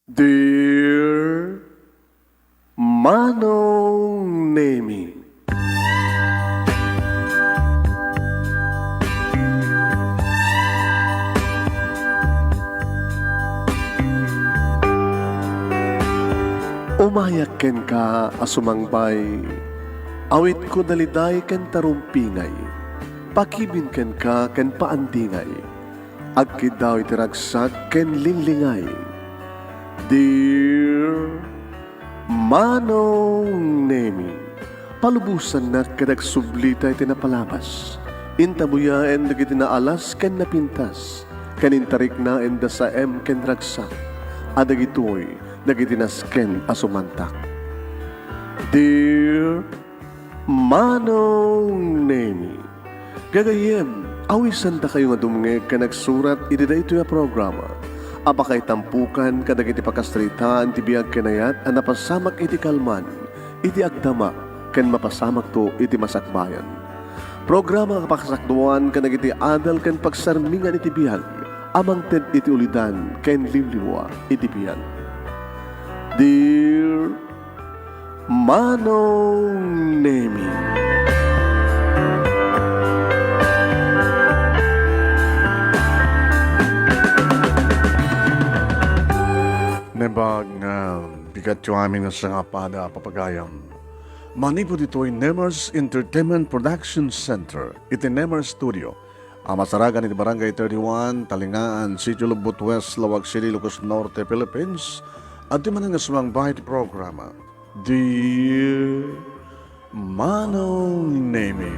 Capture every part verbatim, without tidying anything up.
Dear Manong Nemi. Umayak kenka a sumangbay, awitko daliday ken tarumpingay, pakibin kenka ken paandingay. Agkiddaw iti ragsak ken linglingay. Dear Manong Nemi, palubosannak ket agsublita iti napalabas. Intabuyaen dagiti naalas ken napintas, ken intariknaen da saem ken ragsak, a dagitoy dagiti nasken a sumantak. Dear Manong Nemi, gagayyem, awisandakayo nga dumngeg ken agsurat iti daytoy a programa a pakaitampokan kadagiti pakasaritaan ti biag ken ayat a napasamak iti kalman, iti agdama, ken mapasamakto iti masakbayan. Programa a pakasakduan kadagiti adal ken pagsarmingan iti biag a mangted iti ulidan ken liwliwa iti biag. Dear Manong Nemi. Naimbag nga bigatyo amin nga sangapada a papagayam. Manipud ditoy Nemers Entertainment Production Center, iti Nemers Studio, a masarakan iti Barangay thirty-one, Talingaan, Sitio Lubot West, Laoag City, Ilocos Norte, Philippines, adda manen nga sumangbay iti programa, Dear Manong Nemi.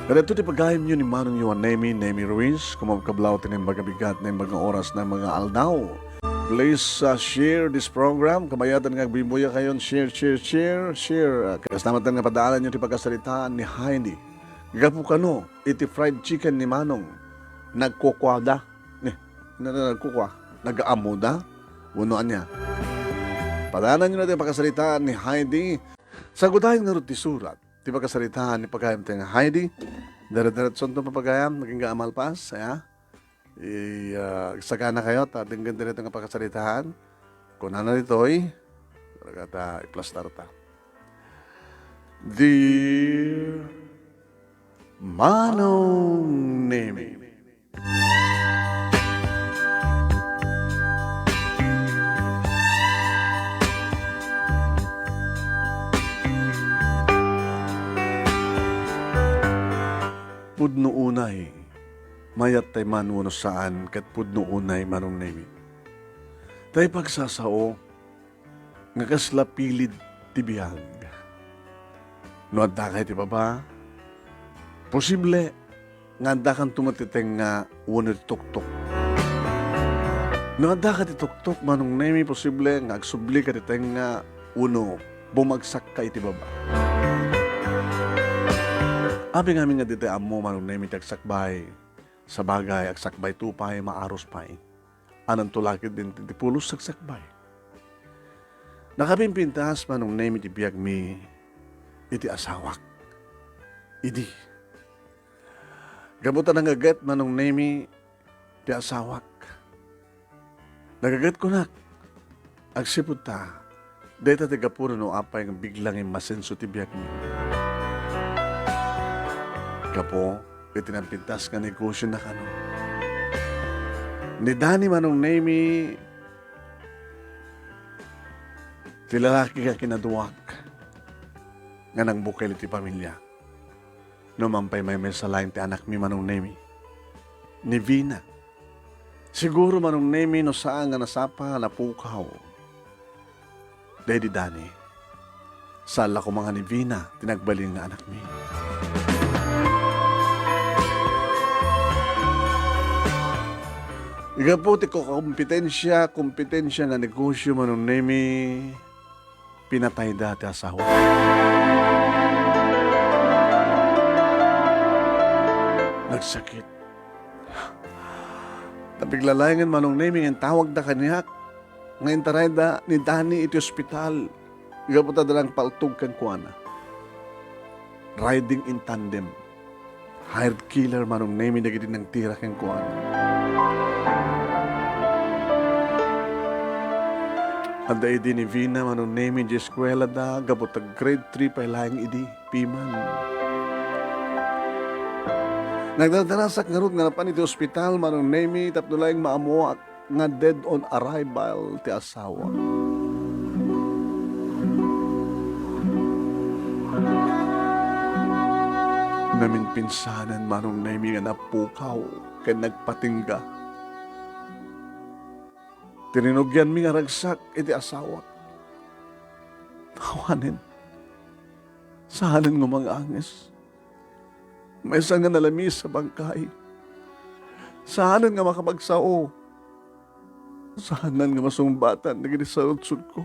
Kadagito ti pagayamyo ni Manongyo a Nemi, Nemi Ruiz, kumabkablaw ti Naimbag a Bigat, Naimbag a Oras, Naimbag a Aldaw. Please, uh, share this program. Kabayatan nga agbigbuyakayon. Share, share, share, share. Uh, kasta met nga padaananyo ti pakasaritaan ni Heidi. Gapu kano, iti fried chicken ni Manong, nagkukuada. Eh, na, na, nagkukua. Nagaammoda? Wenno ania? Padaananyo na ti pakasaritaan ni Heidi. Sagudayen ngarud ti surat ti pakasaritaan ni pagayam ti nga Heidi. Dire-diretso to, papagayam, naging ka amalpas, ya? I, ah, sagana kayo, ta denggen daytoy nga pakasaritaan. Kunana ditoy, talaga ta iplastar ta. Dear Manong Nemi. Pudno unay, mayat tay man wenno saan ket pudno unay, Manong Nemi. Tay pagsasao nga kasla pilid ti biag. No addaka iti baba, posible nga addakanto met ti tengnga wenno ti tuktok. No addaka ti tuktok, Manong Nemi, posible nga agsublika ti tengnga wenno bumagsakka iti baba. Amin-amin nga ditoy ammo, Manong Nemi, ti agsakbay. Sabagay, agsakbayto pay, maaros pay. Ananto la ketdin ti pulos saksakbay. Nakapimpintas, Manong Nemi, ti biagmi iti asawak. Idi. Gapu ta nangaget, Manong Nemi, ti asawak. Nagaget kunak. Agsipud ta, dayta ti gapuna no apay nga biglang immasenso ti biagmi. Gapu iti nampintas nga negosio na kano. Ni Dani, Manong Nemi, ti lalaki nga kinaduak nga nangbukel iti pamilia. No man pay maymaysa laeng ti anakmi, Manong Nemi. Ni Vina. Siguro, Manong Nemi, no saan nga nasapa, napukaw daydi Dani. Saan la koma nga ni Vina ti nagbalin nga anakmi. Gapu ti kakompetensia, kompetensia nga negosio, Manong Nemi, pinatayda ti asawa. Nagsakit. Napiglalaengen, Manong Nemi, nga intawagda kaniak nga intarayda ni Dani iti ospital gapu ta adda nangpaltog kenkuana. Riding in tandem. Hired killer, Manong Nemi, dagiti nangtira kenkuana. Adda idi ni Vina, Manong Nemi, idiay eskuelada gapu ta grade three pay laeng idi, piman. Nagdardarasak ngarud nga napan iti ospital, Manong Nemi, tapno laeng maammoak nga dead on arrival ti asawa. Naminpinsanen, Manong Nemi, nga napukaw ken nagpatingga ti rinugianmi nga ragsak iti asawak. Awanen, saanen nga umanganges. Maysa nga nalamis a bangkay. Saanen nga makapagsao. Saanen nga masungbatan dagiti saludsodko.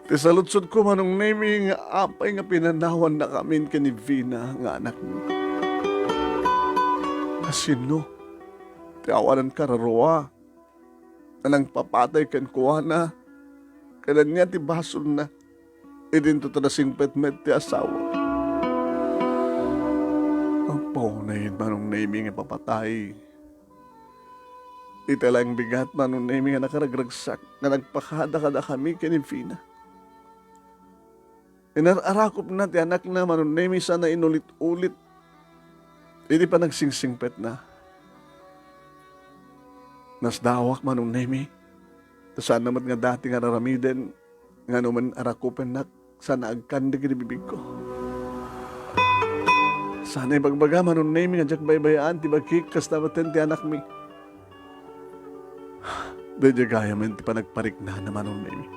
Ti saludsodko, Manong Nemi, nga apay nga pinanawannakamin ken ni Vina nga anakmi. Kasino ti awanan kararua a nangpapatay kenkuana, ken ania ti basolna idinto ta nasingpet met ti asawa. Apo, nayon, Manong Nemi, nga ipapatay. Iti laeng bigat, Manong Nemi, nga nakaragragsak nga nagpakada kadakami ken ni Vina. Inar-arakupna ti anakna, Manong Nemi, sana inulit-ulit iti panagsingsingpetna. Nasdaawak, Manong Nemi, ta saanna met nga dati nga ar-aramiden nga no man arakupennak, sana agkan dagiti bibigko. Sana ibagbaga, Manong Nemi, nga diak baybay-an ti bagik, kasta metten ti anakmi. Daydiay gayamen ti panagpariknana, Manong Nemi.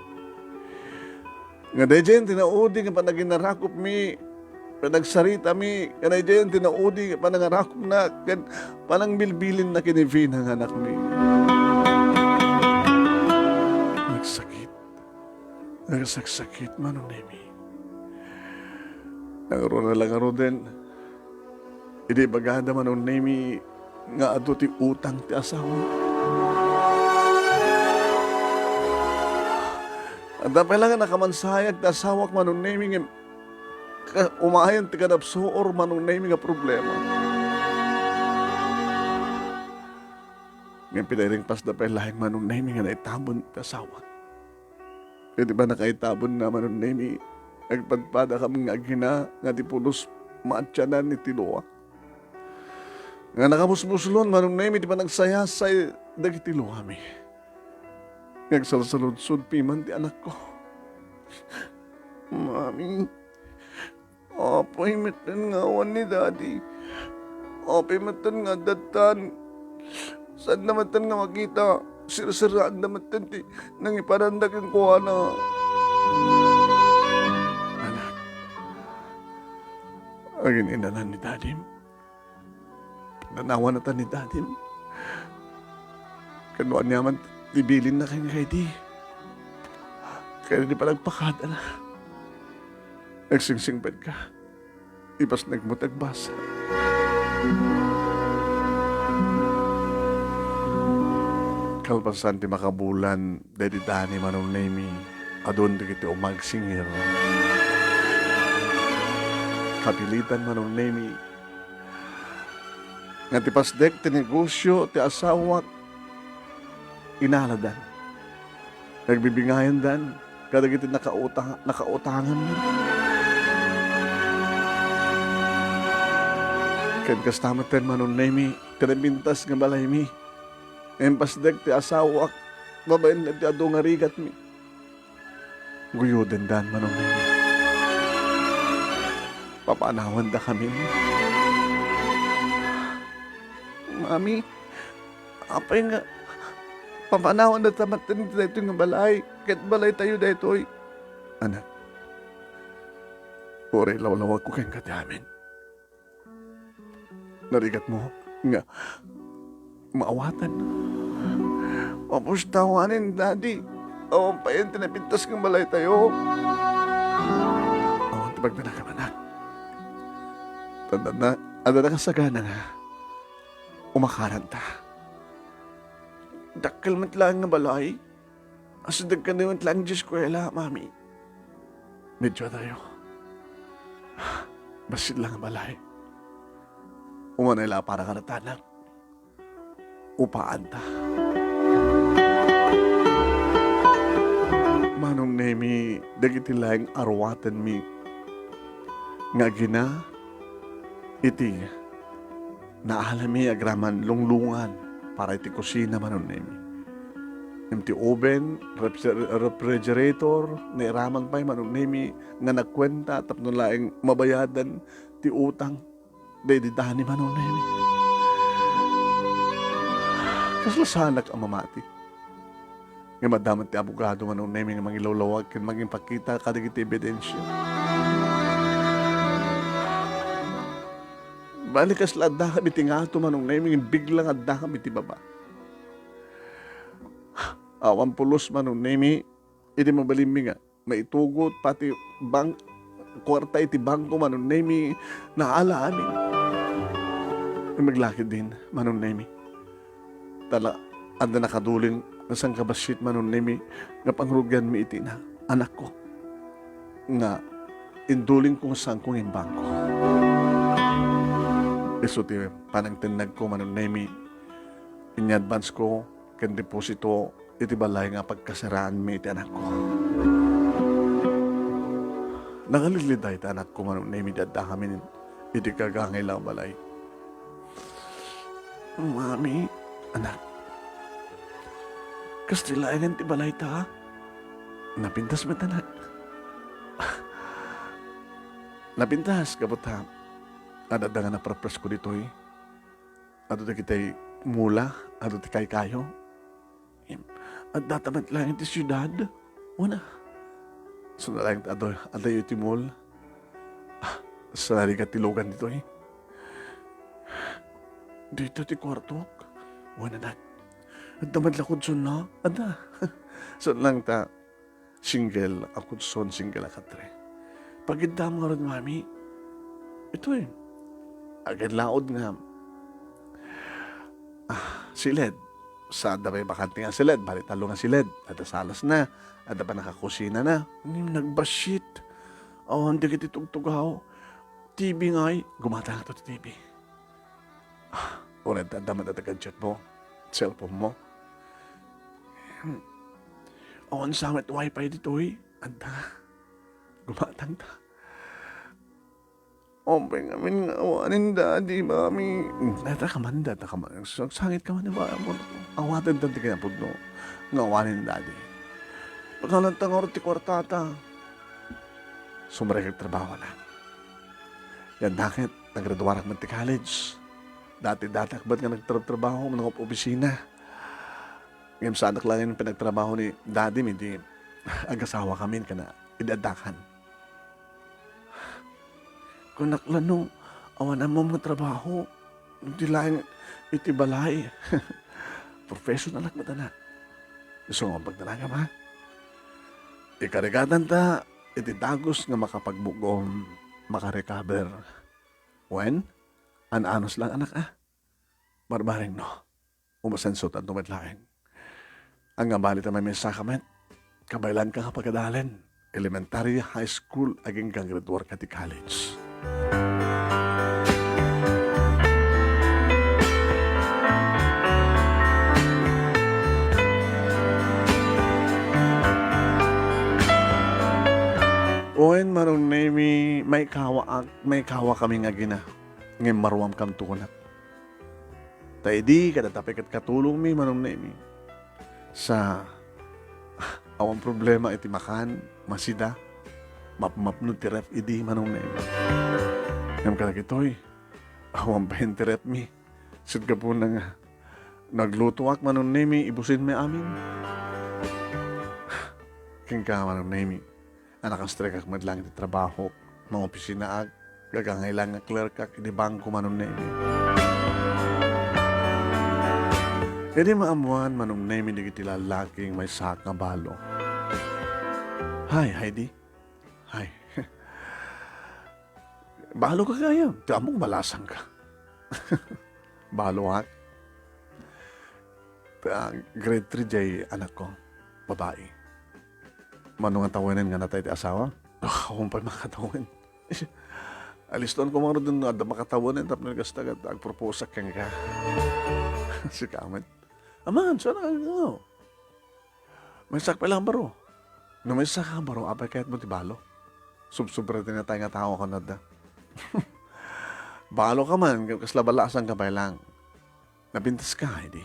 Nga daydiay ti naudi nga panaginarakupmi, panagsaritami, nga daydiay ti naudi nga panangarakupna, ken panangbilbilinna ken ni Vina nga anakmi. Nagsakit. Nagsaksakit, Manong Nemi. Nangruna la ngaruden, idi ibagada, Manong Nemi, nga adu ti utang ti asawa. Adda pay la nga nakamansayag ti asawak, Manong Nemi, ngem ka-, umayen ti kadapsuor, Manong Nemi, nga problema. Ngem pinairingpasda pay laeng, Manong Nemi, nga naitabon ti asawak. Iti pannakaitabonna, Manong Nemi, agpadpadakam nga agina nga ti pulos maatianan iti lua. Nga nakamusmuslon, Manong Nemi, ti panagsayasay dagiti luami. Nga agsalsaludsod piman ti anakko. Mami, apay metten nga awan ni Daddy? Apay metten nga adda tan? Saanna metten nga makita? Sirsiraanda metten ti nangiparanda kenkuana. Anak, agin-inanan ni Daddy. Nanawanatan ni Daddy. Ken no aniaman ti bilinna kenka idi, ken idi panagpakadana, agsingsingpetka. Ipasnek met agbasa. Kalpasan ti makabulan, daydi Dani, Manong Nemi, adun dagiti umagsingir. Kapilitan, Manong Nemi, nga ti pasdek ti negosio ti asawak, inaladan. Nagbibingayandan kadagiti nakautang-, nakautanganna. Ken kasta metten, Manong Nemi, ti napintas nga balaymi. Impasdek ti asawak babaen iti adu nga rigatmi. Guyodendan, Manong Nemi. Papanawandakami. Mami, apay nga papanawandata metten daytoy nga balay, ket balaytayo daytoy? Anak, uray lawlawagko kenka ti amin. Narigatmo nga maawatan. Mapusda awanen, Daddy. Awan payen ti napintas nga balaytayo. Awan ti pagdanagam, anak. Tandaan na, adda nakasagana nga umakaranta. Dakkel met laeng nga balay. Asideg kano met laeng diay eskuela, Mami. Medyo adayo. Bassit la nga balay. Umanay la para kadatanak. Upaanta. Nemi, dagiti laeng aruatenmi nga agina iti naalami agraman lunglungan para iti kusina, Manong Nemi. Ngem ti oven, refri-, refrigerator, nairaman pay, Manong Nemi, nga nagkuenta tapno laeng mabayadan ti utang daydi Dani, Manong Nemi. Kasla saanak a mamati. Ngem adda met ti abogado, Manong Nemi, nga mangilawlawag ken mangipakita kadagiti ebidensia. Bali, kasla addakam iti ngato, Manong Nemi, ngem biglang addakam iti baba. Awan pulos, Manong Nemi, iti mabalinmi nga maitugot pati bank, kuarta iti bangko, Manong Nemi, naala amin. Maglakid din, Manong Nemi. Tala, adda nakaduling nga sangkabassit, Manong Nemi, nga pangrugianmi iti na-, anakko. Nga induling ko nga saanko nga imbangko. Isu ti panangtennagko, Manong Nemi, inya-advance ko ken deposito iti balay nga pagkasaraanmi iti anakko. Nangaliglida iti anakko, Manong Nemi, di addakami iti gagangay la a balay. Mami, anak, kas ti laengen ti balayta? Napintas met, anak. Napintas, gapu ta ad-adda nga naprepresko ditoy. Adu dagiti mula, adu ti kaykayo. Em, addata met laeng iti siudad. Wen a. Saan laeng ti adu, adayo iti mall. Ah, saan rigat ti lugan ditoy? Dito ti kuartok. Wen a, anak. Adda met laeng kudson, no? Adda. Saan laeng ta single a kudson, single a katre. Pagiddam ngarud, mami. Itoy, agen laod nga, ah, siled. Sa adda pay bakante nga siled, bali tallo nga siled. Adda salasna, adda pay nakakusinana. Ngem nagbassit. Awan dagiti tugtugaw. T V ngay, gumatangto ti T V. Ah, uray adda met dagiti gadget mo, cellphone mo. Hmm. Awan sa met wifi ditoy. Adda. Gumatangta. Open ngamin nga awanen, Daddy, Mami. Data ka man, data ka man. Agsangit ka man, ba? Awaten tan ti kinapudno nga awanen, Daddy. Pagkalan ta nga ti kuartata. Sumrekak trabaho na. Yan, nakit, naggraduarak man ti college. Dati-datak met nga nagtratrabaho, manang opisina. Ngem saanak laeng pinagtrabaho ni Daddy mi, di agasawa kami, kana idi addakan. Kunak la no, awan ammom nga trabaho, di laeng iti balay. Professionalak met, anak. Isu nga pagdanagan, ha? Ikarigatanta iti dagus nga makapagbug-om, makarecover. Wen, an-anos lang, anak, a. Barbareng no. Umasenso tanto met laeng. Ania bali ta maminsaka met, kabaelanka nga pagadalen, elementary, high school, agingga graduarka ti college. Wen, Manong Nemi, maikawaak, maikawakami nga agina, ngem maruamkam tukunak. Ta idi, kadatape ket katulongmi, Manong Nemi. Sa, awan problema iti makan, masida, mapmapno ti ref idi, Manong Nemi. Ngem kadagitoy, awan bain ti refmi. Sut gapuna nga, naglutoak, Manong Nemi, ibusinmi amin. Kenka, Manong Nemi. Anak, nastrekak met laeng iti trabaho, mangopisinaak, gagangay laeng nga clerkak iti bangko, Manong Nemi. Idi maammuan, Manong Nemi, dagiti lallaki nga maysaak nga balo. Hay, Heidi. Hay. Balo ka kaya? Ti ammok, balasang ka. Baloak. Ah, grade three jay anakko, babai. Mano nga tawenen nga natay ti asawa? Ah, awan pay makatawen. Alistoan ko man dun nga adda makatawen tapno kasta ket agproposak kenka. Sika met. Aman, sana, ano? Maysaak pay lang baro. No maysa ka, baro, apay kayatmo ti balo? Subsobra ti natay nga tao, kunada. Balo ka man, kasla balasang ka pay lang. Napintas ka, idi.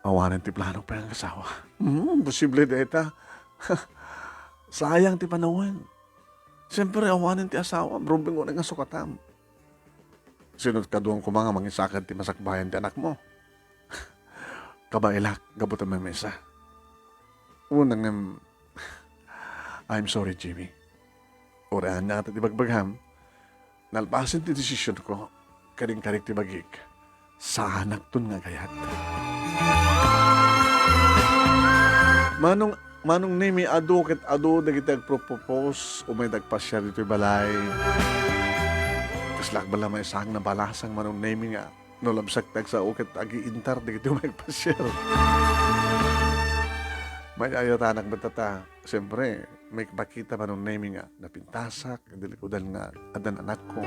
Awanen ti plano pay nga asawa. Hmm, posible dayta. Sayang ti panawen. Siyempre, awanen ti asawa, rubing unay nga sukatam. Sino kaduam koma nga mangisakad ti masakbayan ti anakmo? Kabaelak, gapu ta maymaysa. Una ngem, I'm sorry, Jimmy. Uray ania ti ibagbagam, nalpasen ti desisionko, kadin-kadin ti bagik, saanakton nga agayat. Manong, Manong Nemi, adu ket adu dagiti agpropropose, umay dagpasiar ditoy balay. Kaslak bala maysa nga nabalasang, Manong Nemi, nga no labsak ti agsao ket agiintar dagiti umay agpasiar. Mayayatanak met ta, siyempre, maipakita, Manong Nemi, nga napintasak, iti likudan nga addan anakko.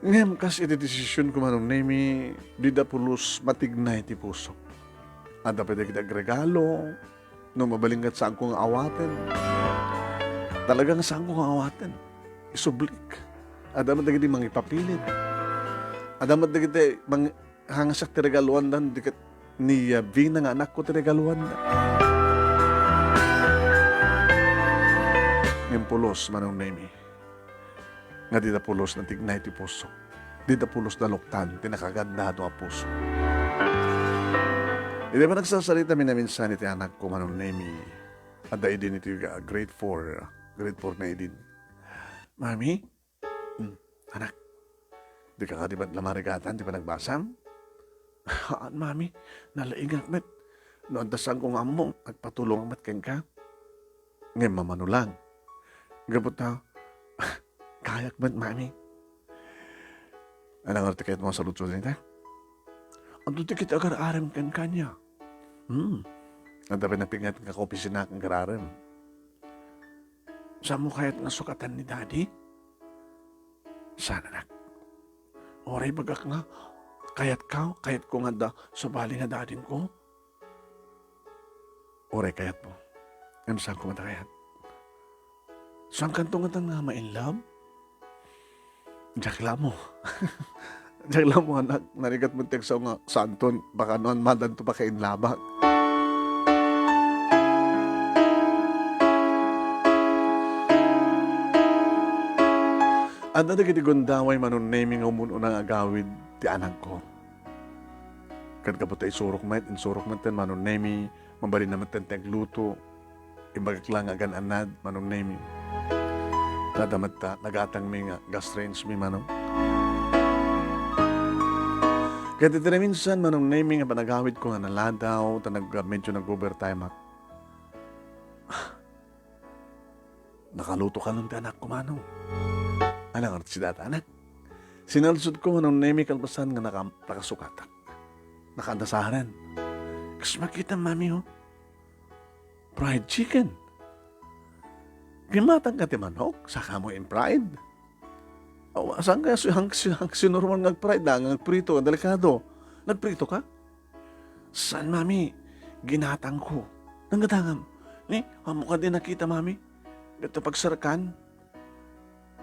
Ngem kas iti desisionko, Manong Nemi, dida pulos matignay ti pusok. Adda pay dagiti agregalo, no mabalin ket saanko nga awaten. Talaga nga saanko nga awaten. Isublik. Adda met dagiti mangipapilit. Adda met dagiti mang-, hangsak ti regaluanda, di ket ni Yavina nga anakko ti regaluanda. Ngem pulos, Manong Nemi, nga dida pulos natignay ti puso. Dida pulos naluktan ti nakagannado a puso. Idi panagsasarita minaminsan iti anakko, Manong Nemi, adda idin iti grade four, grade four na idin. Mami, Hmm, anak, dika kadi met la marigatan ti panagbasam? Haan, Mami, nalaingak met. No adda saanko nga ammo, agpatulongak met kenka. Ngem mamano lang. Gapu ta, kayak met, Mami. Ania ngarud ti kayatmo a saludsod ita? Adu dagiti agar-arem kenka ania? Hmm. Adda pay napinget nga kaopisina nga agar-arem. Saanmo kayat nga sukatan ni Daddy? Saan, anak. Uray ibagak nga, kayatka, kayatko nga adda sabali nga daddyko? Uray kayatmo. Ngem saanko met a kayat. Saankanto ngata nga ma-in love? Diak la ammo. Diak la ammo, anak, narigat met ti agsao nga saanton, baka no an madanto pakainlabak. Adda dagiti gundaway, Manong Nemi, nga umun-una nga agawid ti anakko. Ket gapu ta isurok met, insurok met ten Manong Nemi, mabalinna met ten ti agluto. Imbagak la nga agan-anad, Manong Nemi. Kada met ta, nagatangmi nga gas range mi, Manong. Ket iti naminsan, Manong Nemi, nga panagawidko nga naladaw, ta nag-, medyo nag-overtime ak. Nakaluto kanon ti anakko, Manong. Ania ngarud ti sidata, anak? Sinalsodko, Manong Nemi, kalpasan nga naka-, nakasukatak. Nakadasaren. Kas makita, Mami, oh. Fried chicken. Gimatangka ti manok, saka mo in-fried. Aw, saan kaya si-, hang-, si-, hang-, sinormal nga ag-fried, ah, nga agprito, delikado. Nagprito ka? Saan, Mami? Ginatangko. Nanggatangam. Ni, ammo kadi nakita, Mami? Dito pagserkan.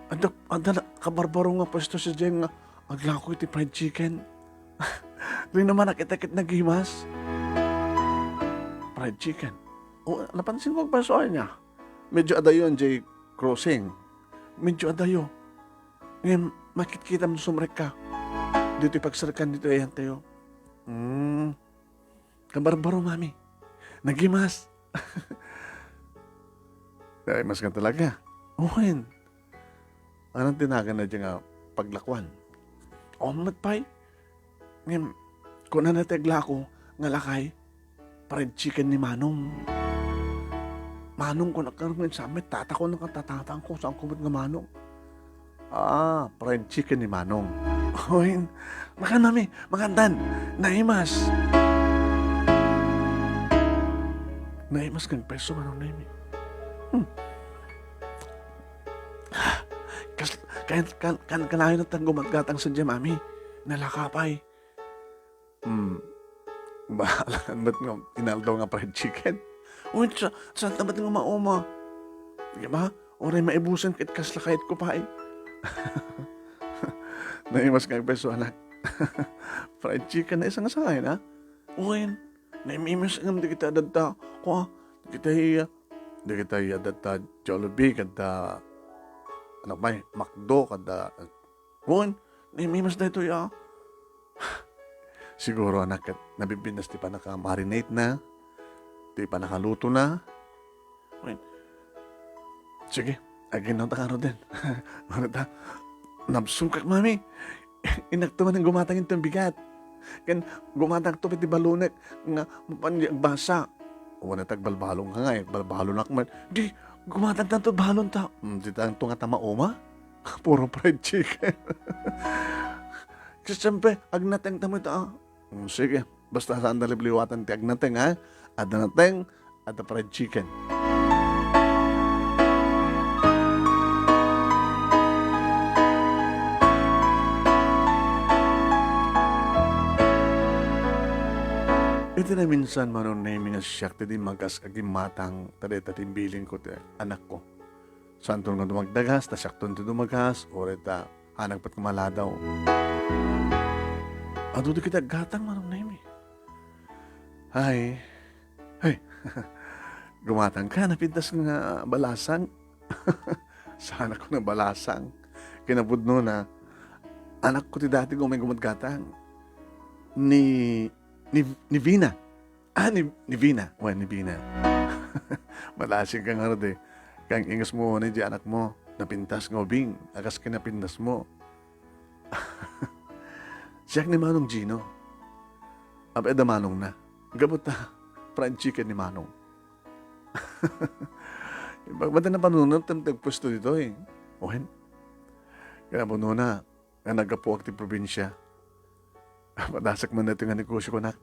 Adda, adda na, kabarbaro nga pwesto sadiay nga aglako iti fried chicken. Rinamanak ita ket nagimas. Fried chicken. O, napansin ko agpasuay niya. Medyo adayo ang J crossing. Medyo adayo. Ngem, makitkitam no sumrekka. Ditoy pagserkan ditoy ayantayo. Hmm. Kabarbaro, Mami. Nagimas. Nagimas nga talaga. Wen. Anong tinagan na dyan nga paglakuan? Awan met pay. Ngem, kunana ti aglako nga lakay, fried chicken ni Manong. Manong, kunak nga met, saan met, tata ko, nakatatangko, saan ko met nga Manong? Ah, fried chicken ni Manong. Oy, makan, Mami, makantan. Naimas. Naimas kang peso, Manong Nemi. Hmm. Kas-, kan, kan, kan, kanayon at gumatgatang sa dyan, Mami. Nalaka pay. Hmm. Bahala met nga inaldaw nga fried chicken. Uy, sa-, saan ta met nga mauma? Di ba? Uray maibusen ket kasla kayatko pay. Naimas nga agpayso, anak. Fried chicken, naisangsangayen, ha? Uy, naimimis ngem dagiti adda, kua, dagiti, dagiti adda Jollibee, kadta, ano pay, McDo, kadta, Wen, naimimas daytoy a. Siguro, anak, ket nabibinnas ti pannaka-marinate na, ti pannakaluto na. Wen, sige, aginnaw ta ngaruden. Ano ta? Nabsukak, mami. Innak to man ang gumatang inton bigat. Ken gumatang to iti balonek nga mapan di agbasa. Wen, ta agbalbalon ka nga, eh. Balbalon ak man. Di, gumatang tanto balon ta. Hmm, di tanto nga ta mauma. Puro fried chicken. Kasi siyempre, agnateng ta met, ah. Mm, sige, basta saan ta liwliwatan ti agnateng, ha? Adda nateng, adda fried chicken. Iti naminsan, Manong Nemy, nga siak ti dimmagas a gimmatang, ta dayta ti imbilin ko ti anakko. Saanton nga dumagdagas, ta siakton ti dumagas, uray ta anak pet nga maladaw. Adu dagiti aggatang, Manong Nemy. Ay, ay, gumatang ka, napintas nga balasang. Saan ako na balasang? Kinapudno na, anak ko ti dati nga umay gumatgatang. Ni, ni, ni Vina. Ah, ni, ni Vina. Wen, ni Vina. Malasing ka ngarud, eh. Kang inges mo, ni di anak mo. Napintas nga ubing. Akas kinapintas mo. Siak ni Manong Gino. Apay adda manong na. Gapu ta, fried chicken ni Manong. Bag-, ba't na panunot ang tagpuesto dito, eh? Wen. Kaya puno na. Nga naggapuak ti probinsia. Padasek man daytoy nga negosio, kunak.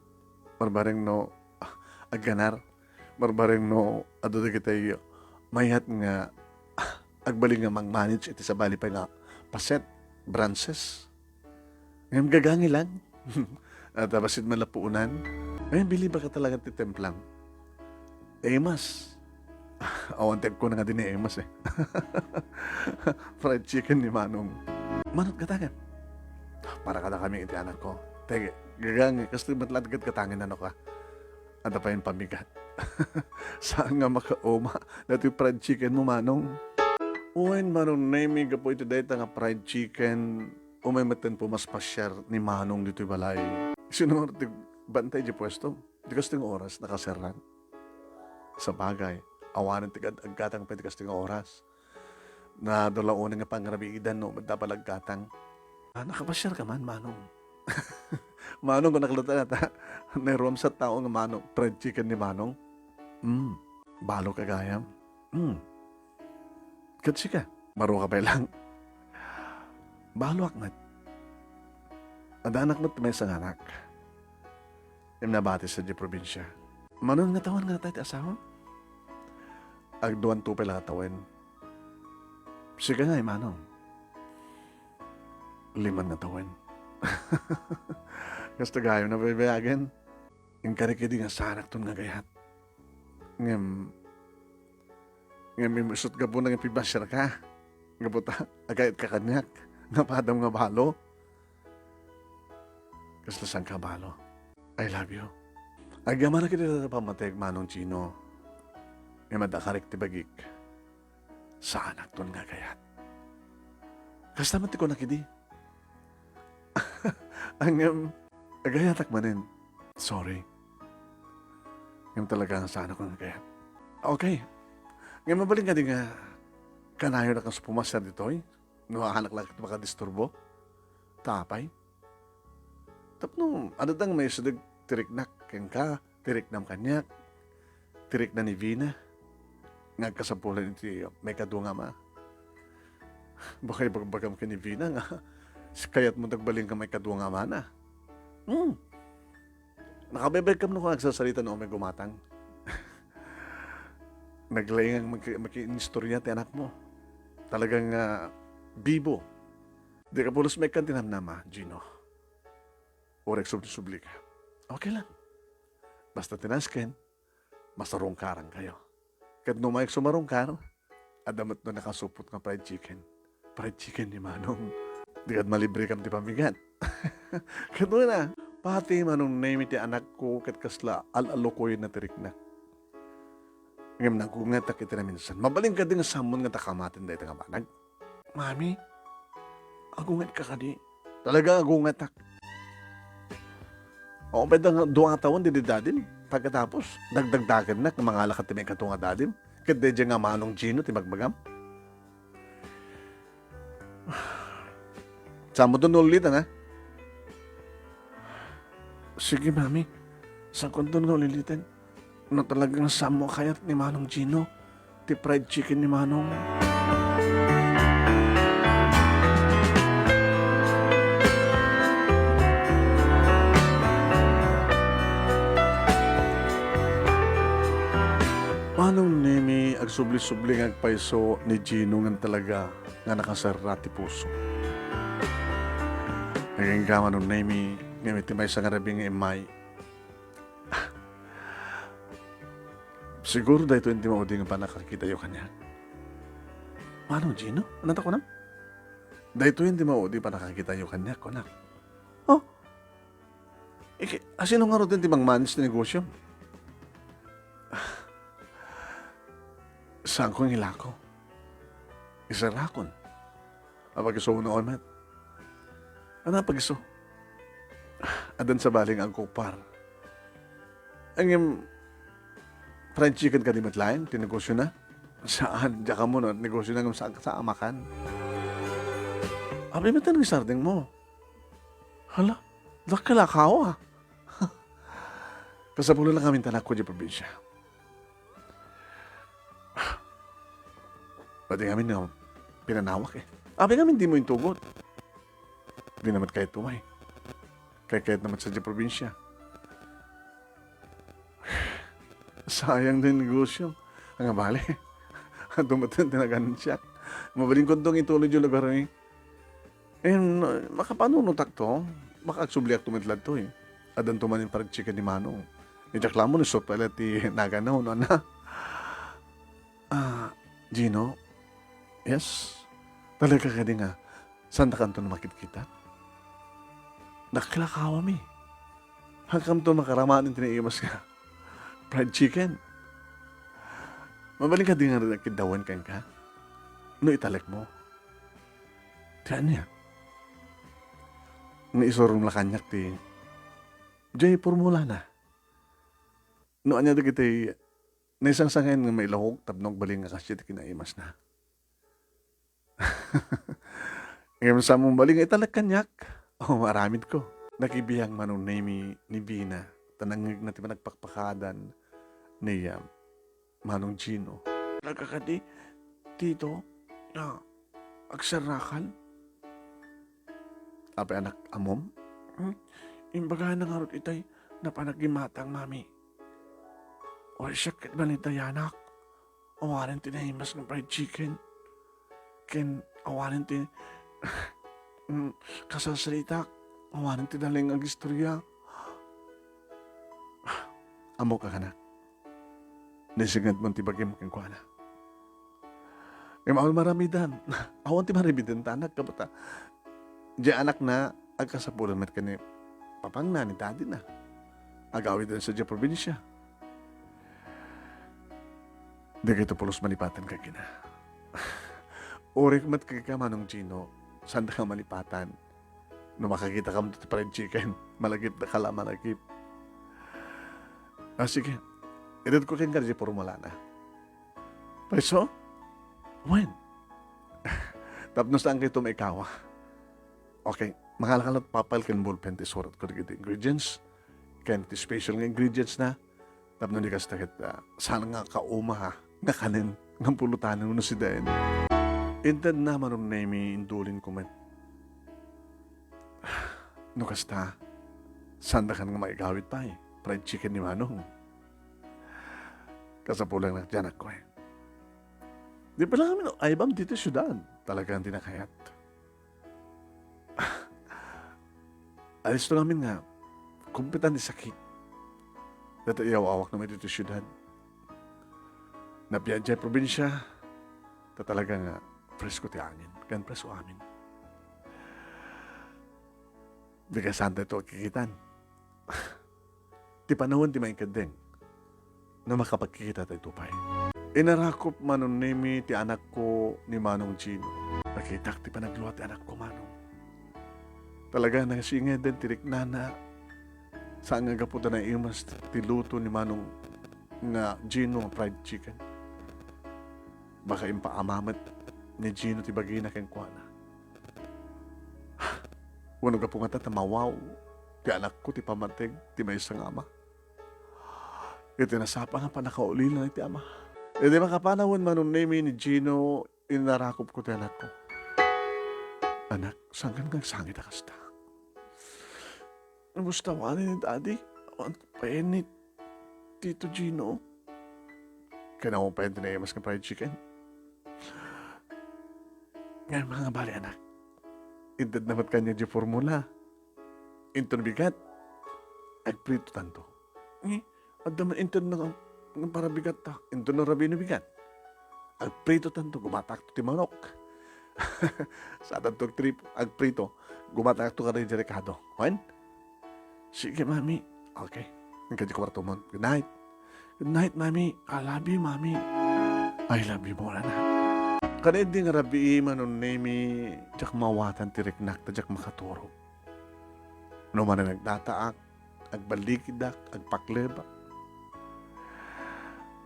Barbareng no, ah, agganar. Barbareng no, adu dagiti mayat nga, ah, agbalin nga mang-manage iti sabali pay nga paset, branches. Ngem gagangi lang. At, ah, bassit man la puonan. Ngem bilibak talaga ti templang. Emas. Awan ti agkuna nga di ni Emas, eh. Fried chicken ni Manong. Manong, gatangan. Para kadakami iti anak ko. Tege, gagangi, kastoy met la ti gatgatangen, ano ka? Adda pay pamigat. Saan nga makauma daytoy fried chicken mo, Manong? Wen, Manong Nemy, gapu iti dayta nga fried chicken, umay metten pumaspasiar ni Manong ditoy balay. Sino nga ti bantay di puesto? Di kastoy nga oras, nakaserrang. Sabagay, awanen ti gad-, aggatang pay di kastoy nga oras. Nadula unay nga pangrabiidan no, adda pay aggatang. Ah, nakapasiar ka man, Manong? Manong, kunak latta, nairuam sa tao nga Manong, fried chicken ni Manong. Mm, balo ka gayam. Mm. Ket sika, baro ka pay lang. Baloak met. Adda anak met maysa nga anak. Ngem nabati sa di probinsia. Manon nga tawen nga natay ti asawa? Agduanto pay la nga tawen. Sika nga, Manong. Liman nga tawen. Kasta gayam na baybayagen. Inkari kadi nga saanakton nga agayat. Ngem, ngem isut' gapuna nga pibasiar ka. Gapu ta agayat ka kaniak. Nga padam nga balo. Kasla saan ka balo. I love you. Agyamanak iti dayta pammateg, Manong Gino. Ngem adda karik ti bagik. Saanakton nga agayat. Kasta met ti kunak idi. Ngem, agayatak manen. Sorry. Ngem talaga nga saanakon nga agayat. Okay. Ngem mabalin kadi nga kanayon a kas pumasiar ditoy? No, anak la ket makadisturbo? Ta apay? Tapno, adda nga maisideg ti riknak kenka, ti riknam kaniak, ti rikna ni Vina, nga agkasapulan iti maikadua nga ama. Baka ibagbagam ken ni Vina nga, kayatmo ti agbalin nga maikadua nga amana. Hmm. Nakabaybaykam no agsasarita no umay gumatang. Naglaing maki-, makiinistorya ti anakmo. Talagang, ah, bibo. Dika pulos maikkan ti namnama, Gino. Uray agsubli-subli ka. Okay lang. Basta ti nasken, Masarungkarankayo. Ket no umayek sumarungkar, adda met no nakasupot nga fried chicken. Fried chicken ni Manong. Di ket malibrekam ti pamigat. Ket una, pati Manong Nemi ti anakko ket kasla al-alukoyenna ti riknak. Ngem nagungetak iti naminsan. Mabalin kadi nga sammon nga ta kamaten dayta nga banag? Mami, agungetka kadi? Talaga agungetak. Awan pay da nga dua nga tawen didi dadim. Pagkatapos, dagdagdagennak nga mangala ket ti maikatu nga dadim. Ket daydiay nga Manong Gino ti bagbagam. Saanmo ton nga uliten, ha? Sige, Mami. Saanko ton nga uliten. No talagang saanmo a kayat ni Manong Gino, ti fried chicken ni Manong. Manong Nemi, agsubli-subli nga agpayso ni Gino ngan talaga nga nakaserra ti puso. Nagingga, Manong Nemi, ngem iti maysa nga rabii nga immay, siguro daytoyen ti maudi nga pannakakitayo kaniak. Manong Gino, ania ti kunam? Daytoyen ti maudi pannakakitayo kaniak, kunak. Oh? Iki, asino ngarud ti mangmanage ti negosyo? Saanko nga ilako. Iserrakon. Apagiso no met. Ania pagiso? Addan sabali nga agkupar. Ngem, fried chicken kadi met laeng ti negosyona? Saan, diak ammo no negosyona ngem saan, saan a makan. Apay met ti sardengmo? Hala, dakkel a kawa. Kasapulan a kamintanakko idiay probinsia. Pati ngamin nga pinanawak, eh. Apay ngamin dimo intugot? Dina met kayat umay. Kaykayatna met sadiay probinsia. Sayang ti negosyo. Ania bale, adu met ti nagansiak. Mabalinko ton nga ituloy diay lugarmi. Em, makapanunotakto, makaagsubliakto met ladtoy. Addanto manen fried chicken ni Manong. Diak la ammo no isu pay la ti nagano, no, ania? Ah, Gino? Yes? Talaga kadi nga saantakanto a makitkita? Dakkel a kawami. Saankamto makaramanen ti naimas nga fried chicken? Mabalin kadi nga agkiddawen kenka no italekmo? Ti ania? Nga isurom la kaniak ti, diay formulana. No ania dagiti naisangsangayan nga mailahok tapno agbalin nga kasdiay ti kinaimasna. Ngem saanmo mabalin nga italek kaniak? O, aramidko. Nakibiang Manong Nemi ni Bina, ta nangngegna ti panagpakpakaadan ni, ah, Manong Gino. Talaga kadi, Tito, nga agserrakal? Apay, anak, ammom? Hmm? Imbagana ngarud itay napanagimatang, Mami. Uray, siak ket balin dayta, anak. Awanen ti naimas nga fried chicken. Ken awanen ti, mm, kasalsalitak. Awanen ti dalin nga agistorya. Ammok a, anak. Naisingedmon ti bagim kenkuana. Ngem awan maramidan. Awan ti maramidan ta, anak, kabata. Diay anakna, agkasapulan met ken ni papangna, ni dadina. Agawiden sadiay probinsia. Dagitoy pulos malipatan kenka. Uray met kenka, Manong Gino, saandaka malipatan. No makakitakamto ti fried chicken, malagipdaka la a malagip. Ah, sige. Itedko kenka diay formulana. Payso? Wen? Tapno saankayto maikawa. Okay, mangalaka la pay ken ballpen ta isuratko dagiti ingredients ken ti special nga ingredientsna. Tapno di kasta ket, ah, saan nga kauma, ha, nga kanen, nga pulotana wenno sidaen. Intedna, Manong Nemi, indulinko met. No kasta, saandakan nga maigawid pay fried chicken ni Manong. Kasapulan a diay anakko, eh. Di pay la ngamin aybam ditoy siudad. Talagan di nakayat. Alisto ngamin nga kumpitan ti sakit. Dayta iyaw-awakna met ditoy siudad. Nabiag idiay probinsia, ta talaga nga presko ti angin, ken presko amin. Dika saan tayo agkikitan. Ti panawen ti maikeddeng no makapagkikita tayo pay. Inarakop Manong Nemi ti anakko ni Manong Gino. Nakitak ti panaglua ti anakko, Manong. Talaga, nasingeden ti riknana. Saan nga gapu ta naimas ti luto ni Manong nga Gino nga fried chicken. Baka impaamamet ni Gino ti bagina kenkuana. Wenno gapu ngata ta mawaw ti anakko ti pammateg ti maysa nga ama. Iti nasapa nga pannakaulila iti ama. Iti makapanawen Manong Nemi ni Gino, inarakopko ti anakko. Anak, saan nga agsangit a kasta? Kumusta awan ni Daddy? Awan pay ni Tito Gino? Ken awan pay ti naimas nga fried chicken? Ngem ania bale, anak? Intedna met kaniak diay formula. Inton bigat, agpritotanto. Eh, adda man intedna nga, nga para bigatta. Inton no rabii no bigat, agpritotanto, gumatakto ti manok. Saantanto agtrip-, agprito, gumatakto kadi diay rekado. Wen? Sige, Mami. Okay. Inka diay kuartomon. Good night. Good night, Mami. I love you, Mami. I love you more, anak. Kadi idi nga rabii, Manong Nemi, diak maawatan ti riknak ta diak makaturog. No manen agdataak, agballigidak, agpaklebak,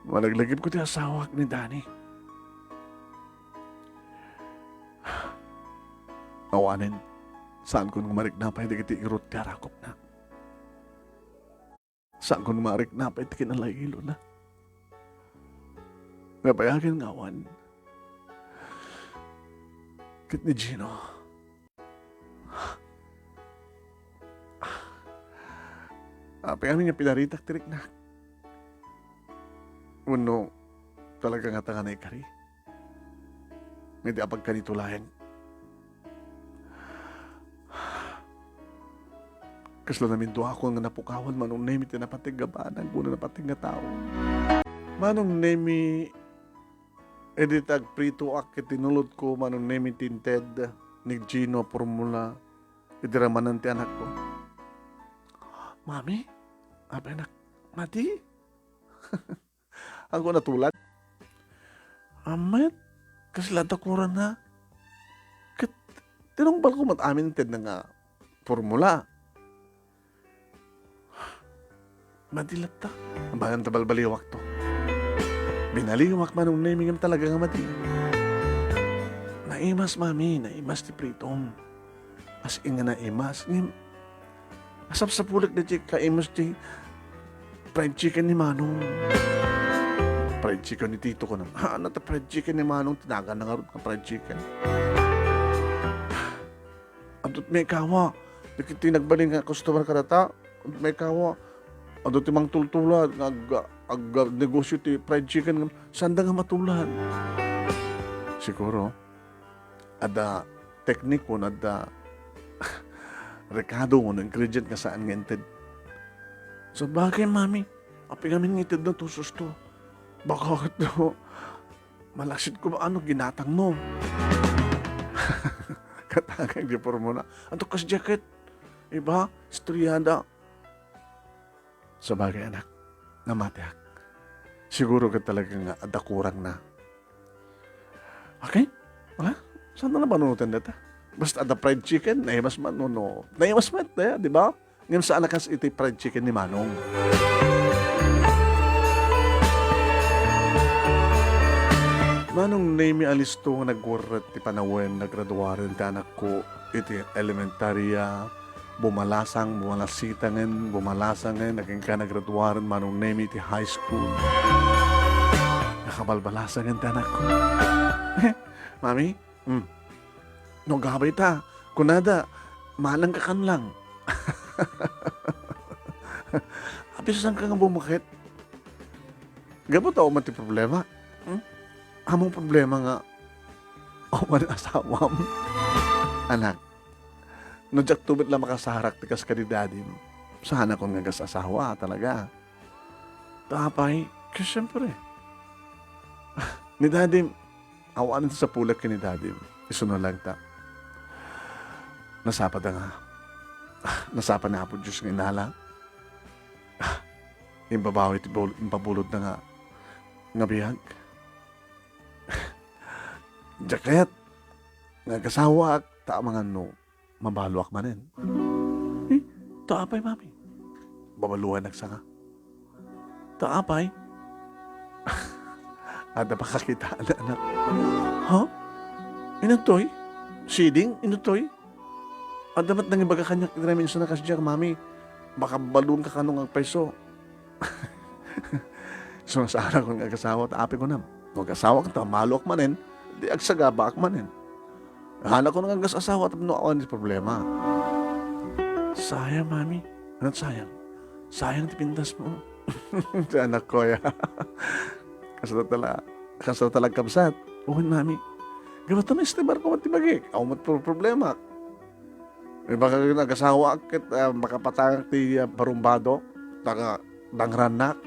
malaglagipko ti asawak ni Danny. Awanen, saanko nga marikna pay dagiti irut ti arakopna. Saanko nga marikna pay ti kinalailona. Nabayagen nga awan. Ket ni Gino, apay amin nga pinaritak ti riknak? Wenno talaga ngata nga naikari? Nga di apagkanito laeng. Kasla naminduakon nga napukawan, Manong Nemi, ti napateg nga banag, wenno napateg nga tao. Manong Nemi, idi ta agpritoak ket tinulodko, Manong Nemi, ti inted ni Gino a formula iti ramanan ti anakko. Mami, apay anak, madi? Agko natulad. Amet, kasla dakuran na. Ket tinungbalko met amin intedna nga formula. Madi latta. Bayan ta balbaliwakto. Binaliwak, Manong Nemi, ngem talaga nga madi. Naimas, Mami, naimas ti pritom. As in nga naimas. Ngem, asapsapulek daytoy kaimas ti fried chicken ni Manong. Fried chicken ni Tito, kunam. Ha, ania ti fried chicken ni Manong? Ti naganna ngarud nga fried chicken. Adu ti maikawa. Dagiti nagbalin nga customer kadata, adu ti maikawa. Adu ti mangtultulad nga ag-, ag-, negosyo ti fried chicken. Saanda nga matulad. Siguro, adda teknik wenno adda rekado wenno ingredient nga saan nga inted. Sabagay, Mami, apay ngamin nga itedna ti sauce to? Baka ket malaksid koma no ginatangmo. Katangay di formula. Anto kasdiay ket? Iba, istoriada. Sabagay, anak, namatiak. Siguro ket talaga nga adda kurangna. Okay? Wala? Saan na nabanunotan data? Basta adda fried chicken, naimas man, no, no. Naimas man, eh, di ba? Ngem saan a kas iti fried chicken ni Manong. Manong Nemi, alisto nga nagwerret ti panawen, nagraduaren ti anakko iti elementarya, bumalasang, bumalasangen, bumalasangen, agingga nagraduaren Manong Nemi iti high school. Nakabalbalasangen ti anakko. Mami, hmm. No gabay ta, kunada, manang kakan lang. Abisan ka nga bumakit. Gapu ta, uman ti problema. Hmm? Among problema nga, uman asawam. Anak, no diak to met la makasarak ti kas kadi dadim, saan a kon nga agas-asawa, talaga. Tapay, ket siyempre, Ni Daddy, awanen ti sapulek ken ni Daddy. Isuno laeng ta. Nasapada nga. Nasapa ni Apo Dios nga inala. Imbabawi ti bul-, impabulodna nga, nga biag. Diak kayat nga agasawaak ta amangan no mabaloak manen. Eh, ta apay, Mami? Babaluanak sanga. Ta apay? Adda pakakitaan, anak. Ha? Inuttoy? Siding? Inuttoy? Adda met nangibaga kaniak iti naminsan a kasdiay, Mami. Baka balonka kano nga agpayso. Isu nga saanakon nga agasawa, ta apay kunam, no agasawaak ta, mabaloak manen, di agsagabaak manen. Haanakon nga agasawa tapno awan ti problema. Sayang, Mami. Anat sayang? Sayang ti pintasmo. Ti anakko, ya. Kasla tala-, kasla talaga kabsat. Wen, Mami. Gapu ta naestimarko met ti bagik. Awan met pro-, problema. Imbag a nagasawaak ket, ah, makapatangak ti, ah, barumbado, taga dangrannak,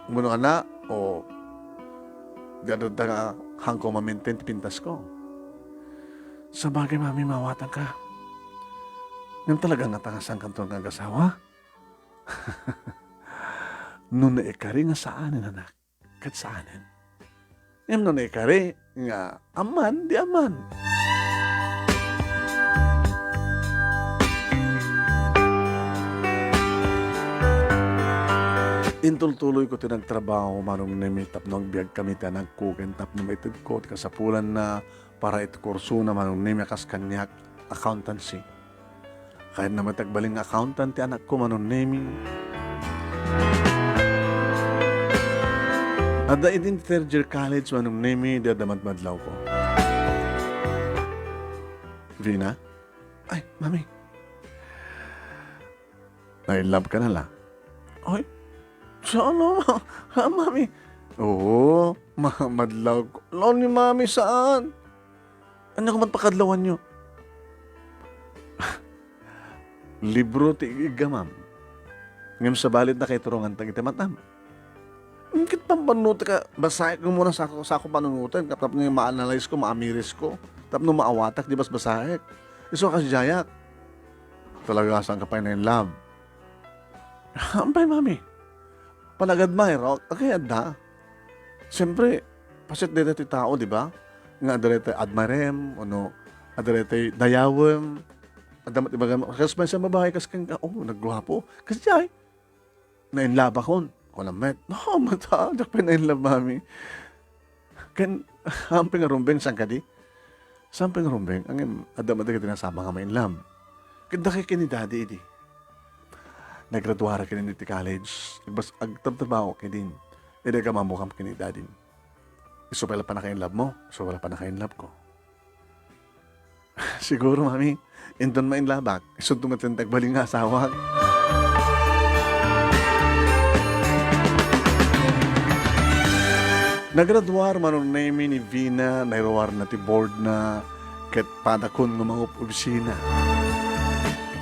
umano ana, o di adda nga haanko ma-maintain ti pintasko. Sabagay, Mami, maawatangka. Ngem talaga nga tangasankanto nga agasawa? No naikari nga saanen, anak, ket saanen. Ngem no naikari nga amman, di amman. Intultuloyko ti nagtrabaho, Manong Nemi, tapno agbiag kami ti anakko ken tapno maitedko ti kasapulanna para iti kursona, Manong Nemi, a kas kaniak, accountancy. Kayatna met agbalin nga accountant ti anakko, Manong Nemi. Adda idin ti third year college, Manong Nemi, di adda madmadlawko. Vina? Ay, Mami. Na-in love ka na la? Ay, saan a, ha, Mami? Oo, ma-, madlawko. Law ni Mami, saan? Ania ko man pakadlawanyo? Libro ti ig-iggamam. Ngem sabali, nakaiturongan ta iti matam. Ket pampannutek a, basaek muna sako, sako panunoten, tapno ma-analyze ko, maamiris ko, tapno maawatak, di basbasaek. Isu a kasdiayak. Talaga, saan ka pay na-in love? Apay, Mami? Panag-admire, o, agay adda. Siyempre, paset dayta ti tao, di ba? Nga adda dayta admirem, wenno adda dayta dayawem. Adda met ibaga, kas maysa a babae, kas kenka, "Oh, nagguapo." Kasdiay, na-in love akon. Kunam met, "No, mata, diak pay na-in love, Mami." Ken, haanpay nga rumbeng, saan kadi? Saanpay nga rumbeng, ngem adda met dagiti nasaba nga ma-in love. Ket dakay ken ni Daddy idi. Nagraduarak ken idi ti college, agbas-, agtrabtrabaho ken din. Idi agkamammokan ken ni Daddy. Isu pay la pannaka-in love mo, isu pay la pannaka-in love ko. Siguro, Mami, inton ma-in love-ak, isunto met laeng ti agbalin nga asawak. Nagraduar Manong Nemi ni Vina, nairuarna ti boardna, ket padakon nga mangup-obisina.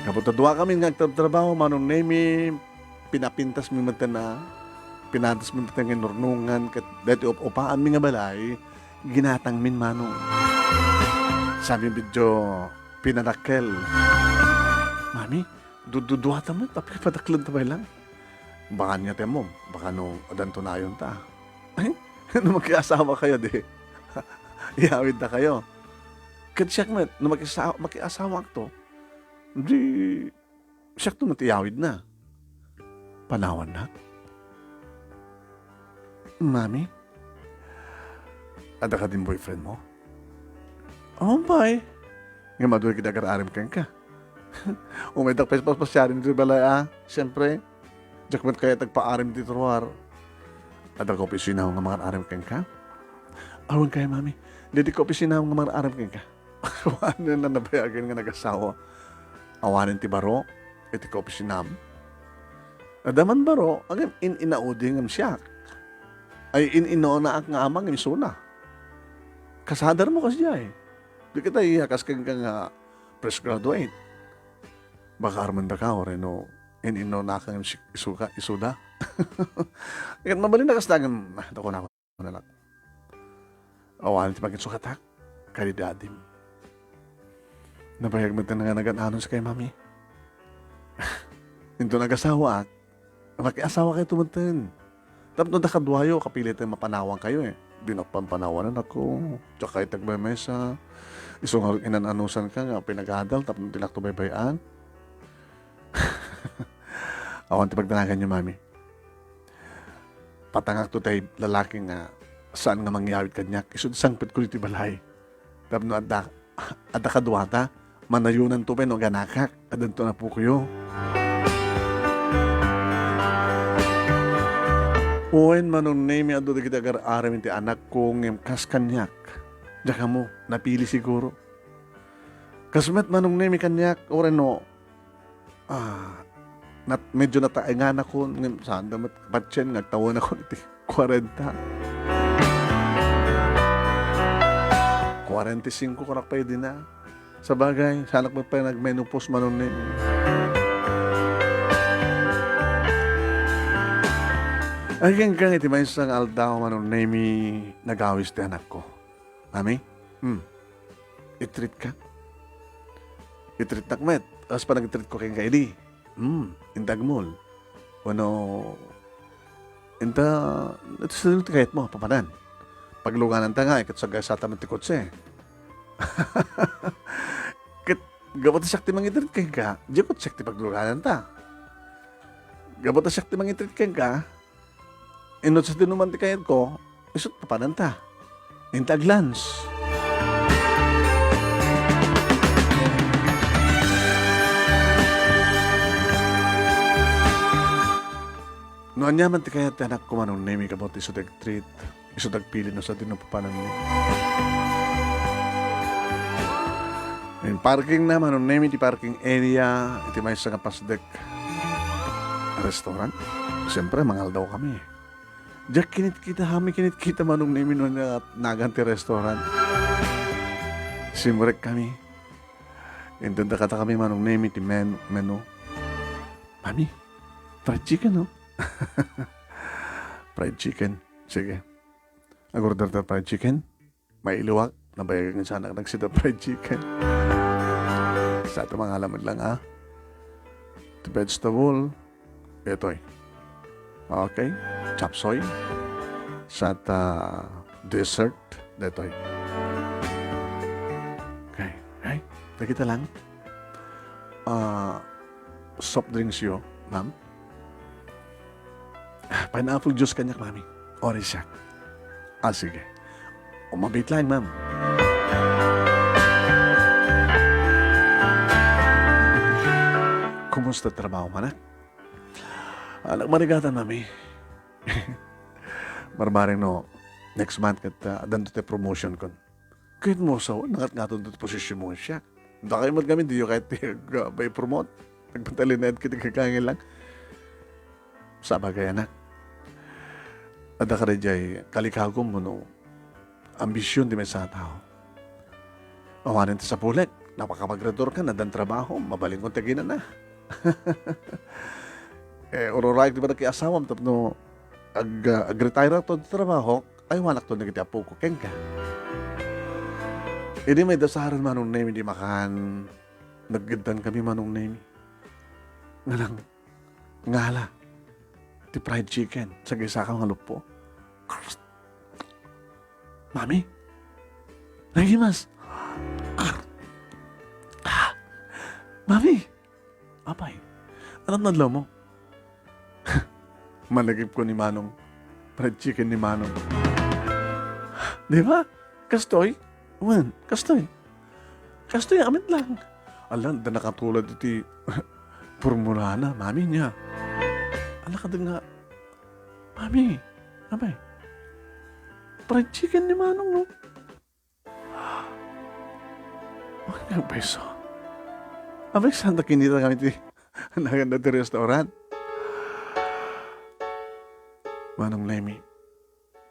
Gapu ta duakami nga agtrabtrabaho, Manong Nemi, pinapintasmi met a, pinatasmi met nga inurnongan, ket daytoy up-upaanmi nga balay, ginatangmin, Manong. Saan met diay pinadakkel. Mami, dududuata met, apay padaklenta pay lang. Baka ania ti ammom, baka no addanto nayonta. Ay, no makiasawakayo, di, iyawidtakayo. Ket siak met, no makisa-, makiasawakto, di, siakto met iyawidna. Panawannak? Mami? Adda kadin boyfriend mo? Apay. Ngem adu dagiti agar-arim kenka. Umaydak pay paspasiaren ti balay, a. Siyempre, diak met kayat agpaarim ti truar. Adda ka opisina nga mangar-arim kenka? Awan kay, Mami. Daydi ka opisina nga mangar-arim kenka. Awanen a nabayagen nga nagasawa. Awanen ti baro iti kaopisinam. Adda man baro, ngem in-inaudi ngem siak. Ay, in-inaonaak nga ama ngem isuna. Kasadar mo kasdiay. Di kita iyakas kenka nga fresh graduate. Baka armendaka, wenno in-inaonaak ngem si-, isuka, isuda. Ket mabalin a kasta ngem, ah, dako na. Anak. Awan ti panginsukatak kadi dadim. Nabayag met nga nagan-anon kay Mami. Inton agasawaak, makiasawakayo metten. Tapno dakaduayo, kapilit a mapanawankayo, eh. Di nakpanpanawan, anakko. Diak kayat agmaymaysa. Isu nga inan-anusanka nga pinagadal tapno di nakto baybay-an. Awan ti pagdanaganyo, Mami. Patangakto tay lalaki nga saan nga mangyawid kaniak, isu ti sangpetko iti balay. Tapno adda, adda kaduata, manayonanto pay no aganakak, addanto a pukoyo. Wen, Manong Nemi, adu dagiti agar-aram iti anakko, ngem kas kaniak, diak ammo, napili siguro. Kas met, Manong Nemi, kaniak, uray no, ah, nat-, medyo nataenganakon, ngem saan da met patien nga agtawenakon iti kuarenta. Kuarenta y singko kunak pay dina. Sabagay, saanak met pay nagmenopause, Manong Nemi. Ay, kenka iti maysa nga aldaw, Manong Nemi, nagawis ti anakko. Mami? Hmm. I-treat ka? I-treat nak met. As pa nag-treat ko kenka idi. Hmm. Inta agmul. Wano, inta, ito sa ti kayat mo, papanan. Pagluganan ta nga, ikat sa gasata met ti kotse. Ket, gapu ta siak ti mangitreat kenka, di kotse ti pagluganan ta. Gapu ta siak ti mangitreat kenka, inno sa dinuman ti kayatko, isut papananta. Inta aglans. No aniaman ti kayat ti anakko, Manong Nemi, gapu ti isu ti agtreat, isu ti agpili no sa dinuman papananmi. In parking na, Manong Nemi, ti parking area, iti maysa nga pasdek a restaurant. Siyempre, mangaldaw kami. Diak kinitkita, kami kinitkita, Manong Nemi, no na-, nagan ti restaurant. Simrek kami. Inton dakata kami, Manong Nemi, ti men-, menu. Mami, fried chicken, no? Fried chicken. Sige. Ag-order ta fried chicken. Mailiwak, nabayagan sana nagsida fried chicken. Sa ito, mga alam lang, ah. The vegetable, itoy. Okay, chop suey. Sa ta dessert, detoy. Okay, okay. Nakita lang. Ah, soft drinks yo, ma'am. Pineapple juice kaniak, Mami. Orange siya. Ah, sige. O, mabit lang, ma'am. Kumusta trabaho, manak? Anak, marigatan, Mami. Marbareng no, next month ket, ah, addanto ti promotion kon. Ket mo, sawa, nangatngaton ti posisyon mo siya. Dakay met kami, diyo kayat ti ag-, ah, promote. Nagpatalined ket gagangin lang. Sabagay, anak. Adda kadi jay kalikagum wenno ambisyon ti maysa a tao. Awanen ti sapulek, napakapagredor ka, addan trabaho, mabalin kon ti aginana. Eh, ururaek ti pagkiasawam tapno ag-, ah, ag-retire to ti trabaho, ay, wanakto dagiti apoko kenka. Idi maidasaren, Manong Nemi, di makan, naggeddan kami, Manong Nemi. Ngalang, ngala, ti fried chicken, sa gaysa ka nga luppo. Mami, nagimas. Ah, Mami, Apay, anat nadlaw mo? Malagip ko ni Manong. Fried chicken ni Manong. Di ba? Kastoy? Wen, kastoy. Kastoy, amit lang. Ala, da nakatulad iti formulana, mami niya. Ala, kada nga, mami, abay, fried chicken ni Manong, no? Ay, ang peso. Abay, saan ta kinita kami ti naganda ti restaurant? Manong Lemmy,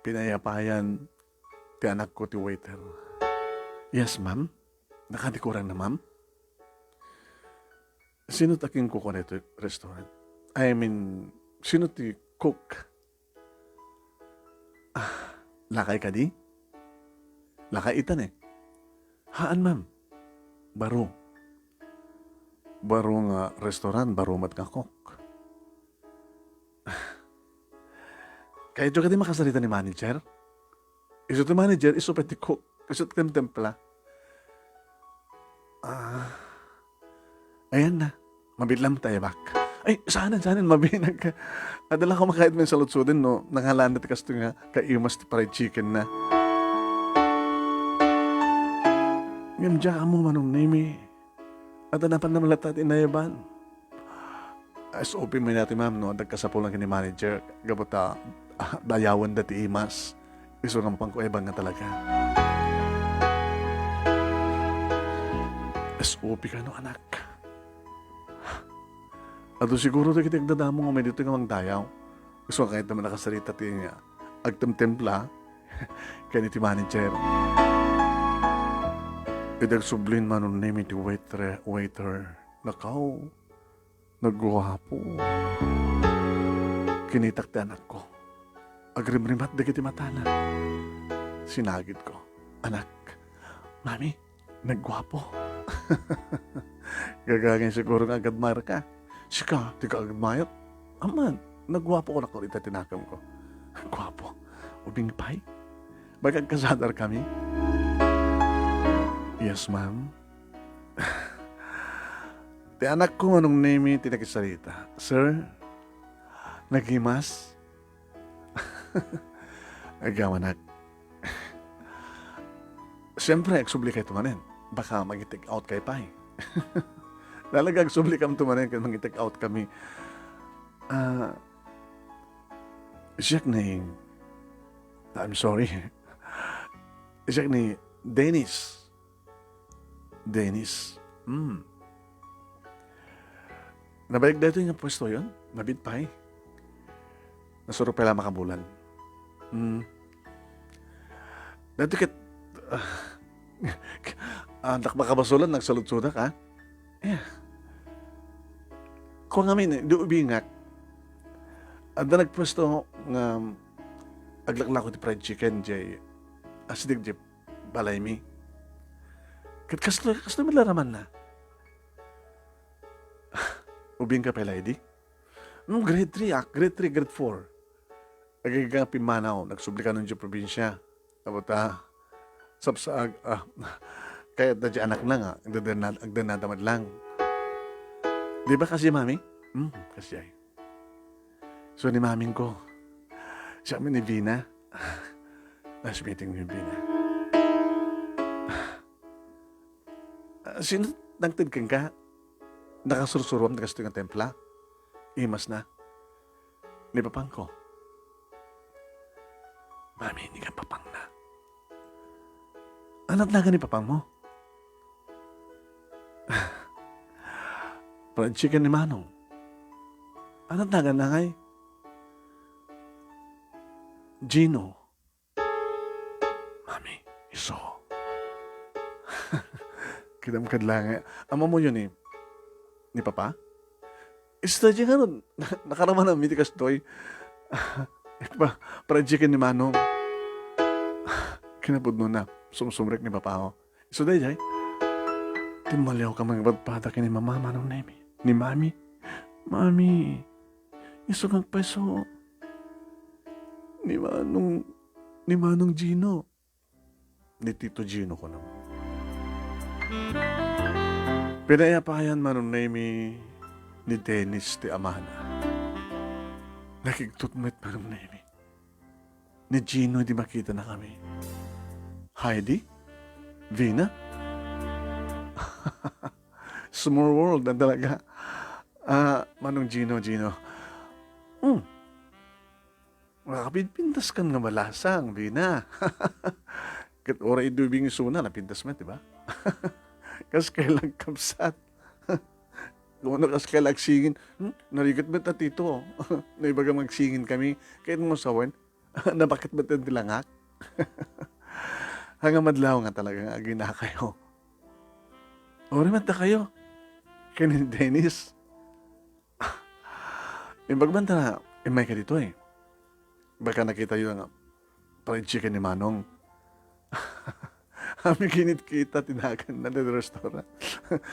pinayapayan ti anakko ti waiter. Yes, ma'am. Nakadi kurang na, ma'am? Sino ti kinkukuan iti restaurant? I mean, sino ti cook? Ah, lakay kadi? Lakay ita ne. Haan, ma'am. Baro. Baro nga restaurant, baro met nga cook. Kayatyo kadi makasarita ni manager? Isu ti manager, isu pay ti cook. Isu ti timtimpla. Ah, ayan na. Mabitlam tayo bak. Ay, saanen, saanen, mabinag ka. Adala ko makait men saludsuden no nangalan ti kasto nga kaimas ti fried chicken na. Ngem diak ammo, Manong Nemi. At napan naman latta ti inayaban. S O P man dati, ma'am, no? Nagkasapulan ken ni manager. Gapu ta, ah, dayawen da ti imas. Isu nga mapanko eban nga talaga. S O P kano, anak? Adu siguro dagiti agdadamo nga may ditoy nga mangdayaw. Isu nga kayat naman nakasarita ti agtemtempla ken iti manager. Idi agsublin Manong Nemi ti waitre-, waiter. Nakaw, nagguapo. Kinitak ti anakko. Agrimrimat dagiti matana. Sinagidko, "Anak, mami, nagguapo." Gagangay siguro nga agadmayer ka. Sika, ti ka agadmayer? Amman, nagguapo ko, nakon ita ti nakemko. Guapo. Ubing pay? Baga agkasadar kami? Yes, ma'am. Ti anakko, Manong Nemi, ti nakisarita. Sir, nagimas? Agyaman, anak. Siyempre, agsubli kayto manen. Baka magi-take out kay pay. Talaga, agsubli kamto manen ken magi-take out kami. Ah, siak ni, I'm sorry. Siak ni Dennis. Dennis. Hmm. Nabayag daytoy nga pwesto yon? Nabit pay? Nasurok pay la makabulan. Hmm. Daytoy ket, ah, ah, dak makabasolan, nagsaludsodak, ah. Eh. Kua ngamin, eh, di ubingak. Adda nagpwesto nga aglaklako ti fried chicken, jay, ah, sideg, jay balaymi. Ket kastoy, kastoy met la ramanna. Ubing ka pay la idi? Hmm, grade three, ah, grade three, grade four. Agayga nga pimmanaw, nagsubli kanon diay probinsia. Apo ta, sapsaag, ah, kayatna diay anakna nga, agdadannad-, agdannada met lang. Di ba kasi, Mami? Hmm, kasi ay. So, ni mamingko, siak met ni Vina. Nice meeting you, Vina. Ah, sino nangted kenka? Nakasursurom ti kastoy nga templa? Imas na. Ni papangko. Mami, ni kan papangna. Anat nagan ni papangmo? Fried chicken ni Manong. Anat nagan na ngay? Gino. Mami, isu. Kidam kad langay. Ammoyo ni, ni Papa? Isu daydiay ngarud, nakaraman amin ti kastoy. Ipa, fried chicken ni Manong. Kinapudnona, sumsumrek ni Papa, oh. Isu daydiay. Timmaliawka mangpadpada ken ni Mama, Manong Nemi. Ni Mami. Mami, isu nga agpayso. Ni Manong, ni Manong Gino. Ni Tito Gino, kunam. Pinaiyapayan, Manong Nemi, ni Dennis ti amana. Nakigtot met, Manong Nemi, ni Gino idi makitanakami. Heidi? Vina? Small world na talaga. Ah, Manong Gino, Gino. Hmm. Makakapinpintaskan nga balasang, Vina. Ket uray idi ubing isuna, napintas met, di ba? Kas kay la agkabsat. Kung ano, kas kay la agsingin, "Hmm, narigat met a Tito." Naibaga nga agsingin kami, ket mo sawen, nabaket met ti langak. Haan nga madlaw nga talaga nga aginakayo. Uray met dakayo ken ni Dennis. Imbag man ta immayka ditoy. Baka nakitayo nga fried chicken ni Manong. Amin kinitkita ti daganna ditoy restaurant.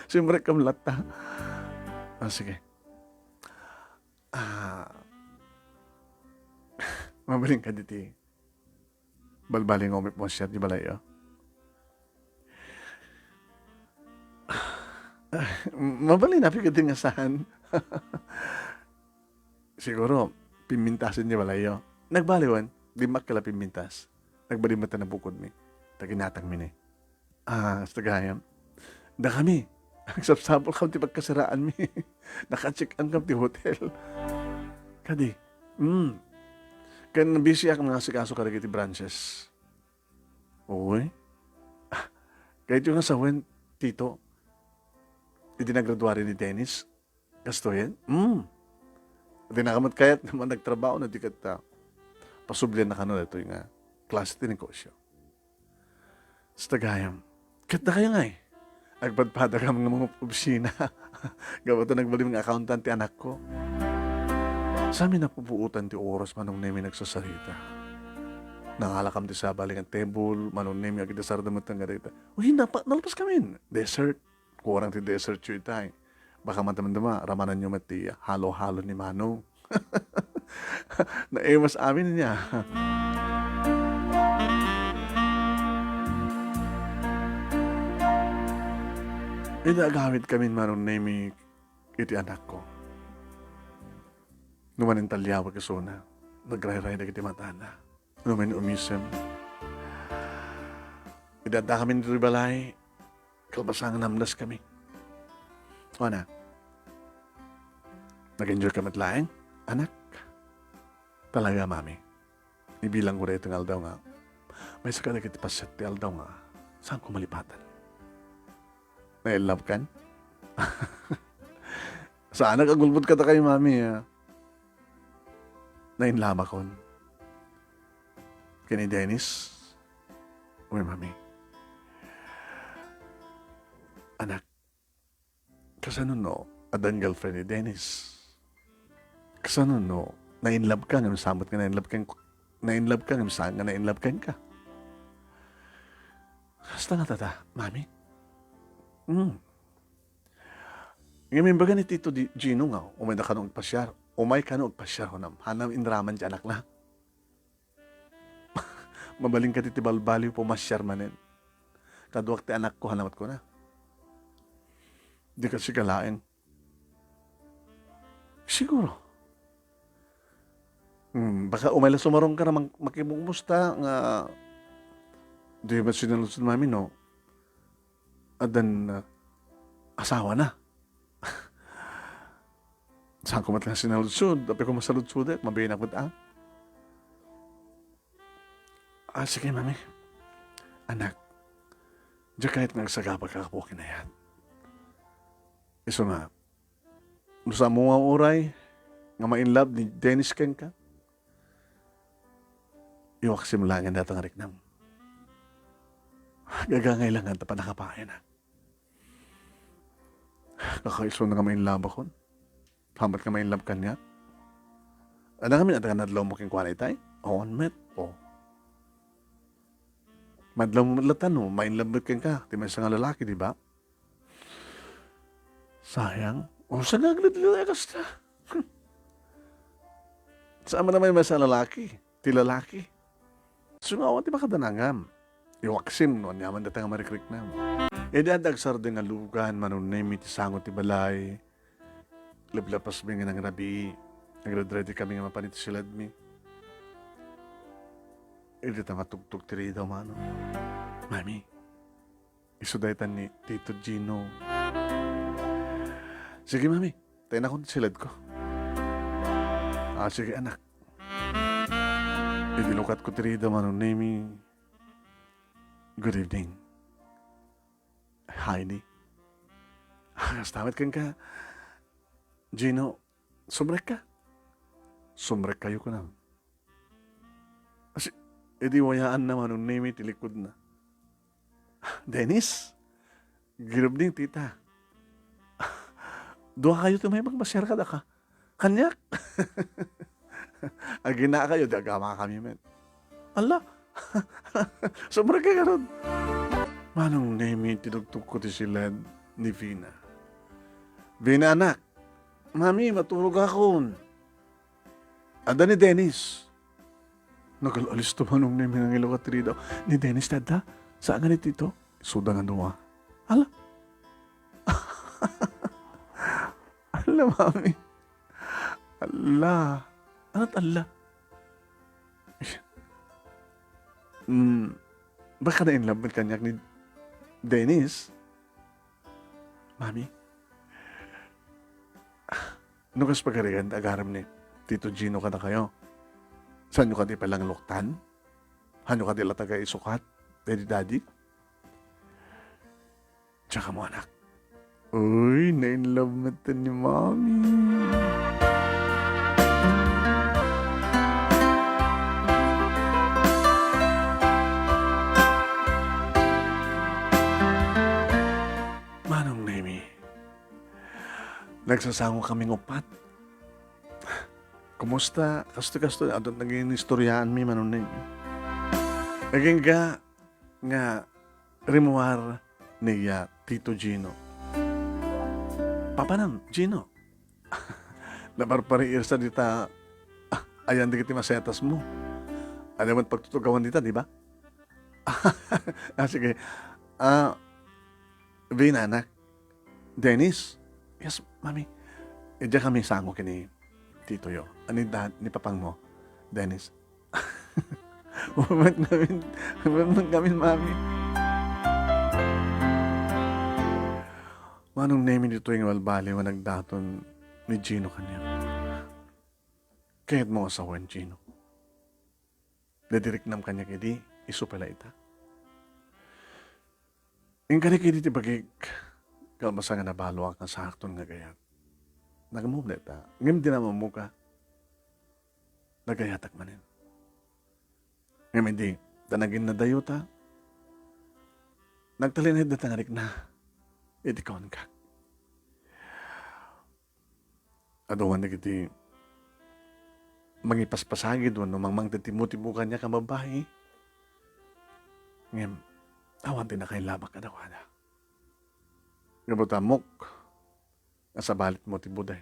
Simrek kam latta. Ah, sige. Ah, mabalin kadi ti balbali nga umipmo siya di balay, oh. Mabalin, apay kadi nga saan? Siguro, pimmintasen di balay, oh. Nagbali wen, dimmakkel a pimmintas. Nagbali met a nabukodmi. Ta ginatangmi ni. Ah, kasta gayam. Dakami, agsapsapulkam ti pagkasaraanmi. Naka-check-in kam ti hotel. Kadi, mm. Ken busy ak nga asikaso kadagiti branches. Uy. Ah, kayatyo nga sawen, Tito, idi nagraduari ni Dennis, kastoyen? Mm. Di na ka met kayat nga managtrabaho no di ket, ah, pasublian na kano daytoy nga klase ti negosyo. Kasta gayam. Ket dakayo ngay, agpadpadakam nga mga opisina. Gapu ta nagbalin nga accountant ti anakko. Saan mi napupuotan ti oras, Manong Nemi, nagsasarita. Nangalakam ti sabali nga table, Manong Nemi, agdesarda met nga dayta. Uy, napa-, nalpaskamin. Dessert. Kurang ti dessertyo itay. Baka madamdama, ramananyo met ti halo-halo ni Manong. Naimas amin niya. Ida agawid kami ni Manong Nemi iti anakko. No manintaliawak isuna, nagrayray dagiti matana. Rumen umisem. Idi adda kami ditoy balay, kalpasan nga namdaskami. Kuana, "Nag-enjoy ka met laeng, anak?" "Talaga, Mami. Ibilang ko daytoy nga aldaw nga maysa kadagiti paset ti aldaw nga saan ko malipatan." "Na-in love kan?" Saanak agulbod kadakayo, Mami, ah. "Na-inlabakon." "Ken ni Dennis?" "Uy, Mami." "Anak, kasano no addan girlfriend ni Dennis? Kasano no na-inlove ka ngem saan met nga na-inlove ken, na-inlove ka ngem saan nga na-inlove kenka?" "Kasta nga dayta, Mami." Hmm. Ngem imbaga ni Tito Di-, Gino nga, umayda kano agpasiar. Umay kano agpasiar, kunam. Hanam inraman ti anakna. Mabalin kadi ti balbaliw, pumasiar manen. Kaduak ti anakko, hanam met kuna. Di ka sika laeng. Siguro. Hmm, baka umay la sumarungka nga mang-, makipagkumusta nga di met sinaludsod, Mami, no? Addan, ah, asawana. Saan ko met la sinaludsod, apay ko masaludsodak, mabinak met, ah. Ah, sige, Mami. Anak, diak kayat nga agsagaba ka, Apo, kinayat. Isu nga, no saan mo nga uray nga ma-in love ni Dennis kenka, iwaksim laengen dayta nga riknam. Gagangay laengen ta pannakapaayna. Kakaisuna nga ma-in love-akon. Saan met nga ma-in love kaniak? Adda ngamin adda nga nadlawmo kenkuana itay? Awan met. Oh. Madlawmo met latta no ma-in love met kenka ti maysa nga lalaki, di ba? Sayang. O, saan nga agladlaway a kasta? Saan man a maysa a lalaki? Ti lalaki. Isu nga awan ti makadanangam. Iwaksim no aniaman dayta nga marikriknam. Idi adda agsardeng a lugan, Manong Nemi, ti sango ti balay, leblapasmi nga nangrabii. Nagready-ready kami nga mapan iti siledmi. Idi ta matugtog ti ridaw, Manong. Mami, isu dayta ni Tito Gino. Sige, Mami. Taynakon ti siledko. Ah, sige, anak. Idi lukatko ti ridaw, Manong Nemi. Good evening, Heidi. Ah, kasta met kenka, Gino. Sumrekka? Sumrekkayo, kunam. Asi, idi wayaanna, Manong Nemi, ti likudna. Dennis? Good evening, tita. Duakayo ti umay magpasiar kadaka. Kaniak? Aginakayo, di agamakami met. Ala, sumrekka ngarud. Manong Nemi, tinuktok ko ti siled ni Vina. "Vina, anak! Mami, maturogakon! Adda ni Dennis!" Nagal-alisto Manong Nemi, nangilukat ti ridaw. "Ni Dennis ti adda? Saan nga ni Tito?" Isuda nga dua. Ala! Ala, Mami! Ala! Ana't ala? Hmm, baka na-in love met kaniak ni Dennis? Mami, no kas pagarigan ti agarem ni Tito Gino kadakayo, saanyo kadi palangluktan? Hanyo kadi la taga isukat, Daddy, Daddy? Tsaka mo, anak. Uy, na-in love met ni Mami. Manong Nemi, nagsasango kaming upat. Kumusta? Kasto, kasto, adun naging istoryaanmi, Manong Nemi. Agingga nga rimmuar ni, ah, Tito Gino. Papanam, Gino? Naparpariirsa dita, ah, ayan dagiti masetasmo. Ania met pagtutugawan dita, di ba? Ah, sige. Ah, Vina, anak. Dennis? Yes, Mami. Idiakami sango ken ni Titoyo. Ani da-, ni papangmo, Dennis. Umat ngamin, umat ngamin, Mami. Manong Nemi, ditoy nga balbaliw a nagdaton ni Gino kaniak. Kayatmo nga sawen, Gino? Nadiriknam kaniak idi, isu pay la ita. Inkarik idi ti bagik, kalpasan nga nabaluak nga saakton nga agayat. Nagammom dayta, ngem di na mammuka. Nagayatak manen. Ngem idi, ta naginnadayota, nagtalinaed dayta nga rikna iti kuanka. Adu man dagiti mangipaspasagid wenno mangmangted ti motibo kaniak a babbai. Ngem awan ti nakailabak kadakuada. Gapu ta ammok nga sabali ti motiboda.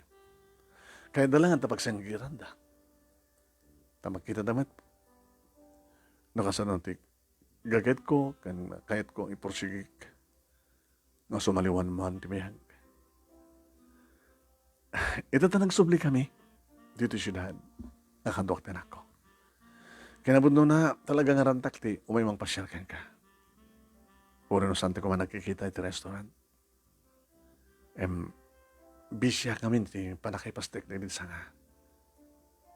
Kayatda laeng ta pagsengeranda. Ta makitada met no kasano ti gagayko ken kayatko ipursigik nga sumaliwan man ti biag. Ita ta nagsubli kami ditoy siudad nga kaduak ti anakko. Kinapudnona, talaga nga rantak ti umay mangpasiar kenka. Uray no saan ti koma nagkikita iti restaurant. Em, bisiak ngamin ti pannakaipastek dagiti sanga.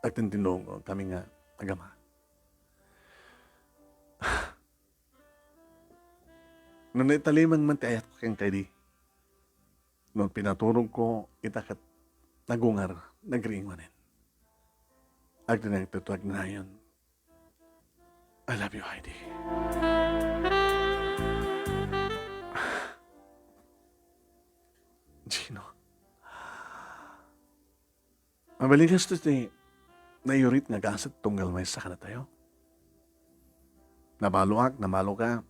Agtintinnog kami nga agama. No naitalimang man ti ayatko kenka idi, no pinaturogko ita ket nagungar, nagriing manen. Agdinagto ti agdinayon. I love you, Heidi. Gino. Mabalin kastoy ti naiyurit nga gasat tunggal maysa kadatayo. Nabaluak, nabaluka.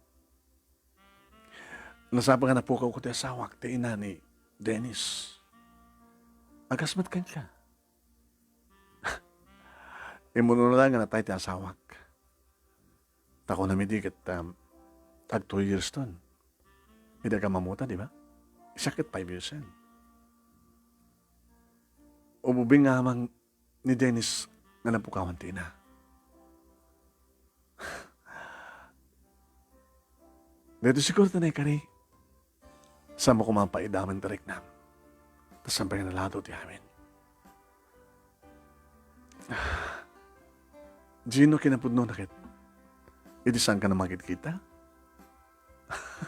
Nasapa nga napukawko ti asawak, ti ina ni Dennis. Agas met kenka. Immunona nga natay ti asawak. Ta kunam idi ket, um, ag two years ton. Idi agkamammuta, di ba? Siak ket five years yan. Ubing nga amang ni Dennis nga napukawan ti ina. Daytoy siguro ti naikari. Saanmo koma paidamen ti riknam. Ta saan pay nga nalado ti amin. Gino, kinapudnona ket idi saanka a makidkita?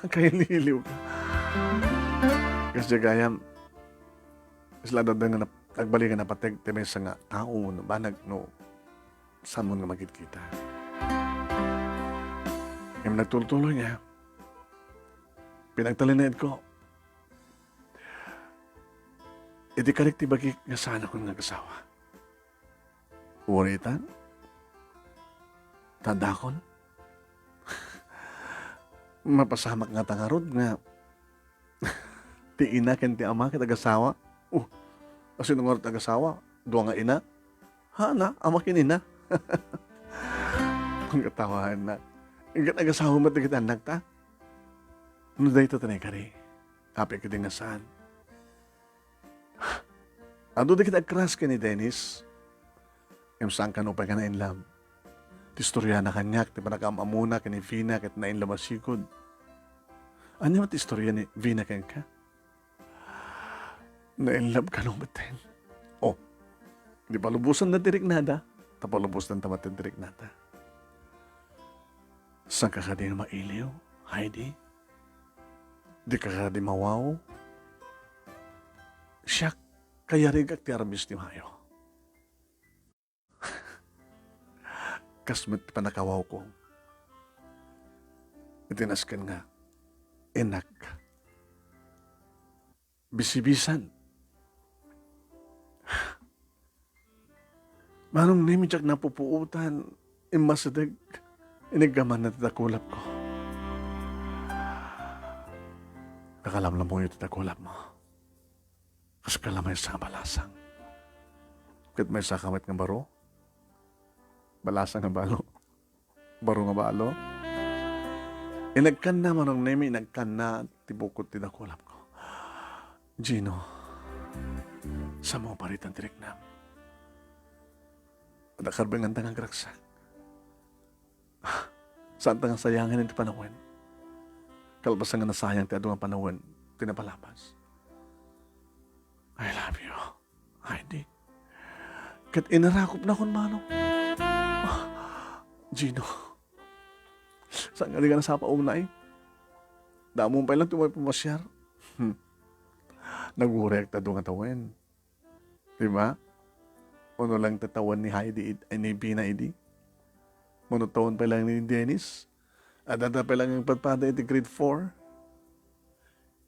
Kailiwliwka. Kasdiay gayam, isla adda nga nap-, nagbalikan a napateg ti maysa nga tao wenno banag no saanmon nga makidkita. Ngem nagtultuloy nga, pinagtalinaedko iti karik ti bagik nga saanakon nga agasawa. Uray ita, ta dakon. Mapasamak ngata ngarud nga ti ina ken ti ama ket agasawa. Oh, asino ngarud ti agasawa? Dua nga ina? Haanna, ama ken ina. Pangatawaannak. Inka agasawa met dagiti annakta? No dayta ti naikari, apay kadi nga saan? Adu dagiti agkras ken ni Dennis. Ngem saan kano pay nga nainlab. Ti istoriana kaniak ti panakaam-amona ken ni Vina ket nainlab a sigud. Ania met ti istoria ni Vina kenka? Nainlab kano metten. Oh, di palubosan na ti riknada, ta palubosan ta metten ti riknada. Saanka kadi nga mailiw, Heidi? Dika kadi mawaw? Siak, kayarigak ti Armis ti Mayo. Kas met ti pannakawawko iti nasken nga innak. Bisibisan. Manong Nemi, diak napupuotan, immasideg, iniggamanna ti dakulapko. Nakalamlamoyo ti dakulapmo. Kas kala maysa nga balasang. Ket maysaka met nga baro? Balasang nga balo. Baro nga balo. Inagkanna, Manong Nemi, inagkanna ti bukod ti dakulapko. Gino, saanmo paritan ti riknam. Adda karbenganta nga agragsak. Saanta nga sayangen ti panawen. Kalpasan nga nasayang ti adu nga panawen ti napalabas. I love you, Heidi. Ket inarakopnakon, Manong. Ah, Gino. Saan nga di ka nasapa unay? Damo pay lang ti umay pamasiar. Hmm. Nagurek ta adu nga tawen. Di ba? Uno lang ti tawen ni Heidi id-, ay, ni Vina idi. Mano tawen pay lang ni Dennis. Adda pay lang nga padpada iti grade four.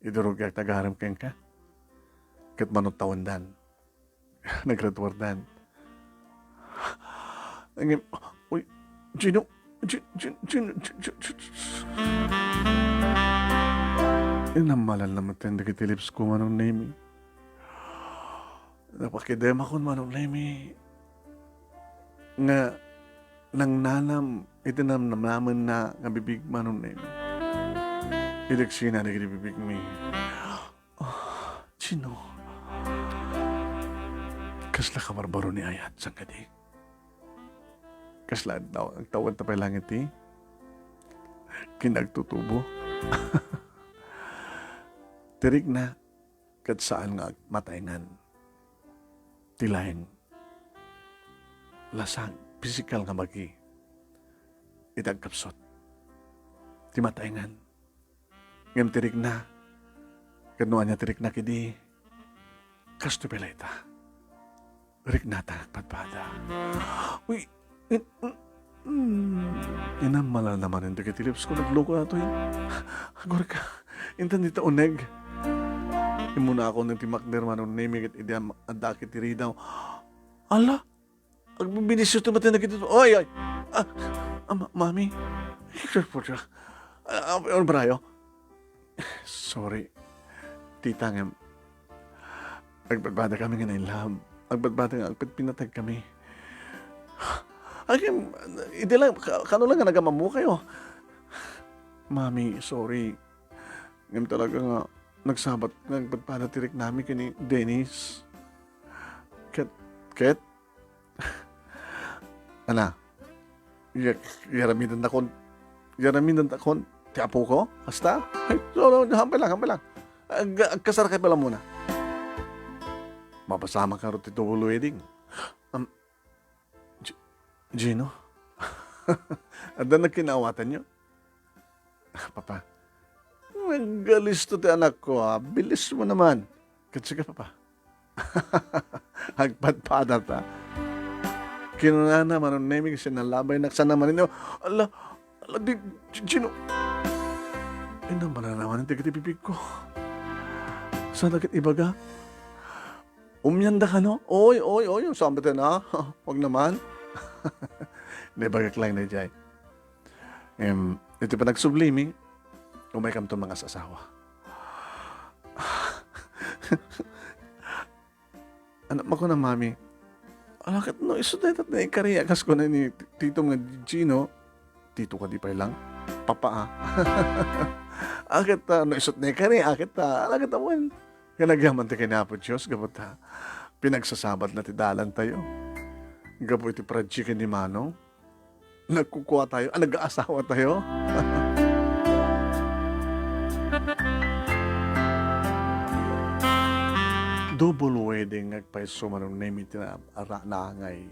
Idurogak ti agaram kenka. Ket mano tawendan. Nagraduardan. Ngem, uy, Gino, Gin-, Gin-, Gin-, Gin-, Gin-, Gin-, Inammalan na met dagiti lips ko, Manong Nemi. Napakidemakon, Manong Nemi, nga nangnanam iti namnamnamenna nga bibig, Manong Nemi. Ileksina dagiti bibigmi. Ah, Gino. Kasla kabarbaro ni ayat, saan kadi? Kasla agtaw-, agtawenta pay lang iti kinagtutubo. Ti rikna, ket saan nga ag-, mataengan ti laeng lasag, pisikal nga bagi iti agkapsut. Ti mataengan. Ngem ti rikna, ket no ania ti rikna kidi, kastoy pay layta. Riknata nga agpadpada. Uy, in-, mm, mm. Inammalan na manen dagiti lips ko, nagloko datoy. Agurka, intan dita uneg. Immunakon ti makder, Manong Nemi, ket idi am-, adda ket ti ridaw. Ala, agbibinisyo ti maten dagiti, oy, oy. Ah, ah, ma-, mami. Jesus, puta. Ah, ah, ano ba tayo? Sorry. Tita, ngem, agpadpada kami nga nailab. Agpadpada nga agpinatag kami. Ay, ngem, idi lang, ka-, kano lang nga nagamammo kayo? Mami, sorry. Ngem talaga nga nagsabat nga agpadpada ti riknami ken ni Dennis. Ket, ket, Ana, ya-, yaramidantakon, yaramidantakon ti apoko? Kasta? Ay, no, no, no, hampay lang, hampay lang. Ag-, agkasar kay pala muna. Mapasamak ngarud ti double wedding. Um, G-, Gino? Adda nagkinaawatanyo? Papa, naggalisto ti anakko, ah. Bilis mo naman. Ket sika, Papa? Agpadpadata. Kinunana, Manong Nemi, sinalabaynak sana manen. Ala, ala, di, di, Gino. Ay, namananawan ti bibigko. Sana ket ibaga. Umyanda kano? Oy, oy, oy, saan ba tayo na? Wag naman. Naibagak lang na, Jay. Em, iti panagsublimi, Umaykamton mangas-asawa. Ano, makuna, Mami, "Ala, ket no isu dayta ti naikari a kas kuna ni Tito nga Gino?" Tito kadi pay lang? Papa, ah. Aket, ah, no isut naikari, aket, ah, ala ket awan. Ket nagyaman ti ken ni Apo Dios gapu ta pinagsasabatna ti dalantayo. Gapu iti project ni Manong, nagkukuatayo, ah, nag-aasawa tayo. Double wedding nga agpayso, Manong Nemi, ti na-, ara-, naangay.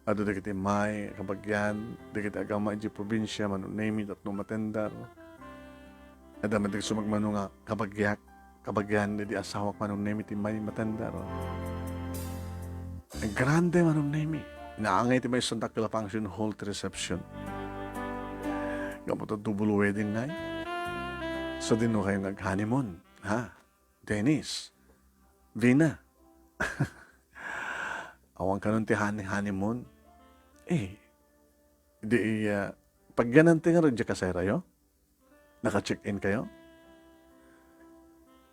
Adu dagiti may kabagian, dagiti agama idiay probinsia, Manong Nemi, tapno matender. Adda met dagiti sumagmamano nga kabagiak, kabagian idi asawak, Manong Nemi, ti may matender. Grande, Manong Nemi. Naangay ti maysa dakkel a function hall ti reception. Gapu ta double wedding night. Sadino kayo nga ag-honeymoon, ha? Dennis. Vina. Awan kanon ti honey-, honeymoon. Eh, di, ah, pagyanante nga radyo kasayrayo? Naka-check-in kayo?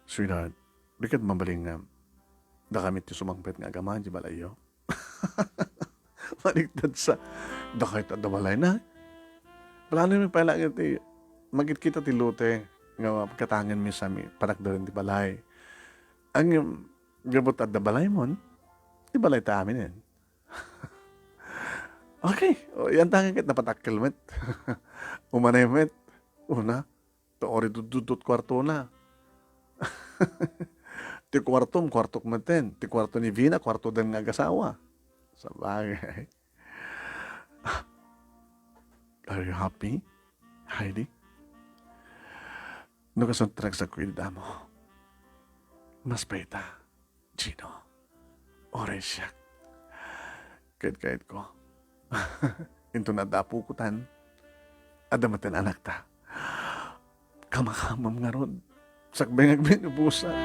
Sweetheart, di ket mabalin nga dakami ti sumangpet nga agama di balayyo? Manikted sa, dakayta adda balayna. Plano mi pay laeng ti makitkita ti lote nga pagkatangen mi sa mi panakderen ti balay. Ang, gapu ta adda balaymo, ti balayta aminen. Okay, o, yan tangen ket napatakkel met. Umanay met. Una, ta uri duddudot kuartona. Ti kuartom, kuartok metten. Ti kuarto ni Vina, kuarto den nga agasawa. Sabagay. Are you happy, Heidi? No kasano ti ragsakko idi damo? Mas payta, Gino. Uray siak. Ket kayatko. Inton adda apoko tan, adda metten anakta. Kamakamam ngarud. Sakbay nga agbinubosan.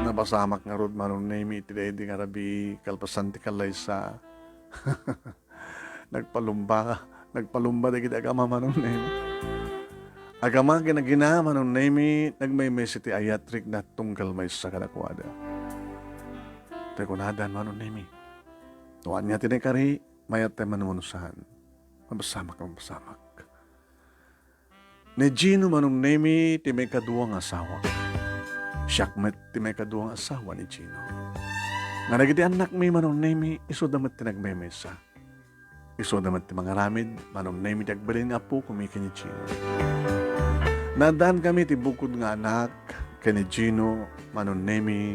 Napasamak ngarud, Manong Nemi, iti daydi nga rabii, kalpasan ti kallaysa. Nagpalumba, nagpalumba dagiti agama, Manong Nemi. Agama ken agina, Manong Nemi, nagmaymaysa ti ayatrikna tunggal maysa kadakuada. Tay kunadan, Manong Nemi, no ania ti naikari, mayat tay manumanusan. Mapasamak, mapasamak. Ni Gino, Manong Nemi, ti maikadua nga asawa. Siak met ti maikadua nga asawa ni Gino. Nga dagiti annakmi, Manong Nemi, isuda met ti nagmaymaysa. Isuda met ti mangaramid, Manong Nemi, ti agbalin nga apokomi ken ni Gino. Naaddankami ti bukod nga anak ken ni Gino, Manong Nemi,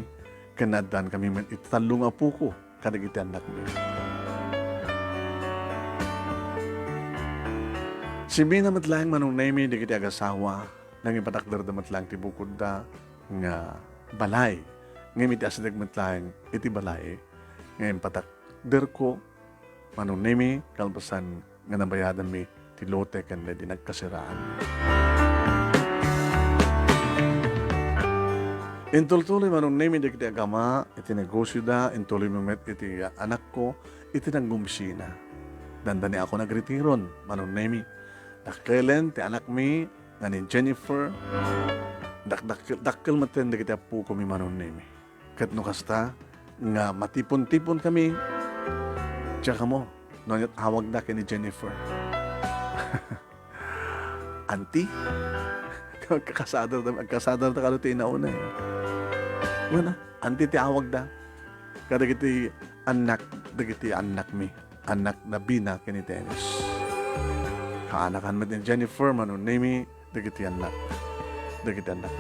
ken naaddankami met iti tallo nga apoko kadagiti annakmi. Simmina met laeng, Manong Nemi, dagiti agasawa, nangipatakderda met laeng ti bukodda nga balay. Ngem iti asideg met laeng iti balay nga impatakderko, Manong Nemi, kalpasan nga nabayadanmi ti lote ken daydi nagkasiraan. Intultuloy, Manong Nemi, dagiti agama iti negosioda, intuloymi met iti anakko iti nangngumsina. Dandaniakon agretiron, Manong Nemi. Dakkelen ti anakmi nga ni Jennifer. Dak-, dakkel, dakkel metten dagiti appokomi, Manong Nemi. Ket no kasta nga matipon-tiponkami, diak ammo no aniat awagda ken ni Jennifer. Auntie? Agkasadarda, agkasadarda kano ti inauna, eh. Wen, auntie ti awagda kadagiti annak, dagiti annakmi. Annak na Bina ken ni Dennis. Kaanakan met ni Jennifer, Manong Nemi, dagiti annak. Dagiti annak.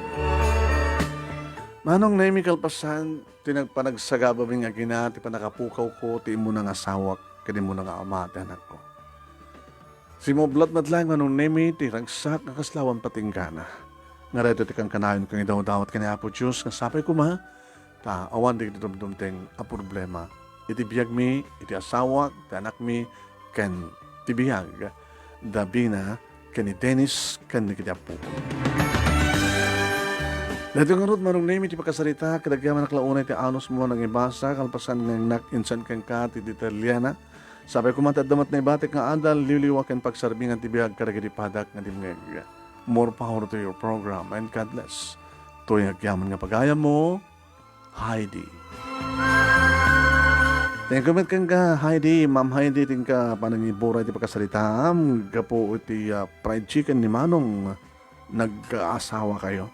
Manong Nemi, kalpasan ti nagpanagsagabami nga agina ti pannakapukawko ti immuna nga asawak ken immuna nga ama ti anakko. Simublat met laeng, Manong Nemi, ti ragsak nga kasla awan patinggana. Nga daytoy ti kankanayon nga idawdawat ken ni Apo Dios nga sapay koma ta awan dagiti dumdumteng a problema iti biagmi, iti asawak, ti anakmi, ken ti biag da Bina ken ni Dennis ken dagiti appomi. Daytoy ngarud, Manong Nemi, ti pakasarita, ket agyamanak la unay ti anusmo nangibasa, kalpasan nga innak insan kenka ti detalliena. Sapay koma ti adda met naibatik nga adal, liwliwa ken pagsarbingan ti biag kadagiti padak nga dimngeg. More power to your program and God bless. Toy nga agyaman nga pagayammo, Heidi. Thank you met kenka, Heidi. Ma'am Heidi, ti inka panangiburay ti pakasaritaam gapu iti, ah, fried chicken ni Manong nag-aasawa kayo.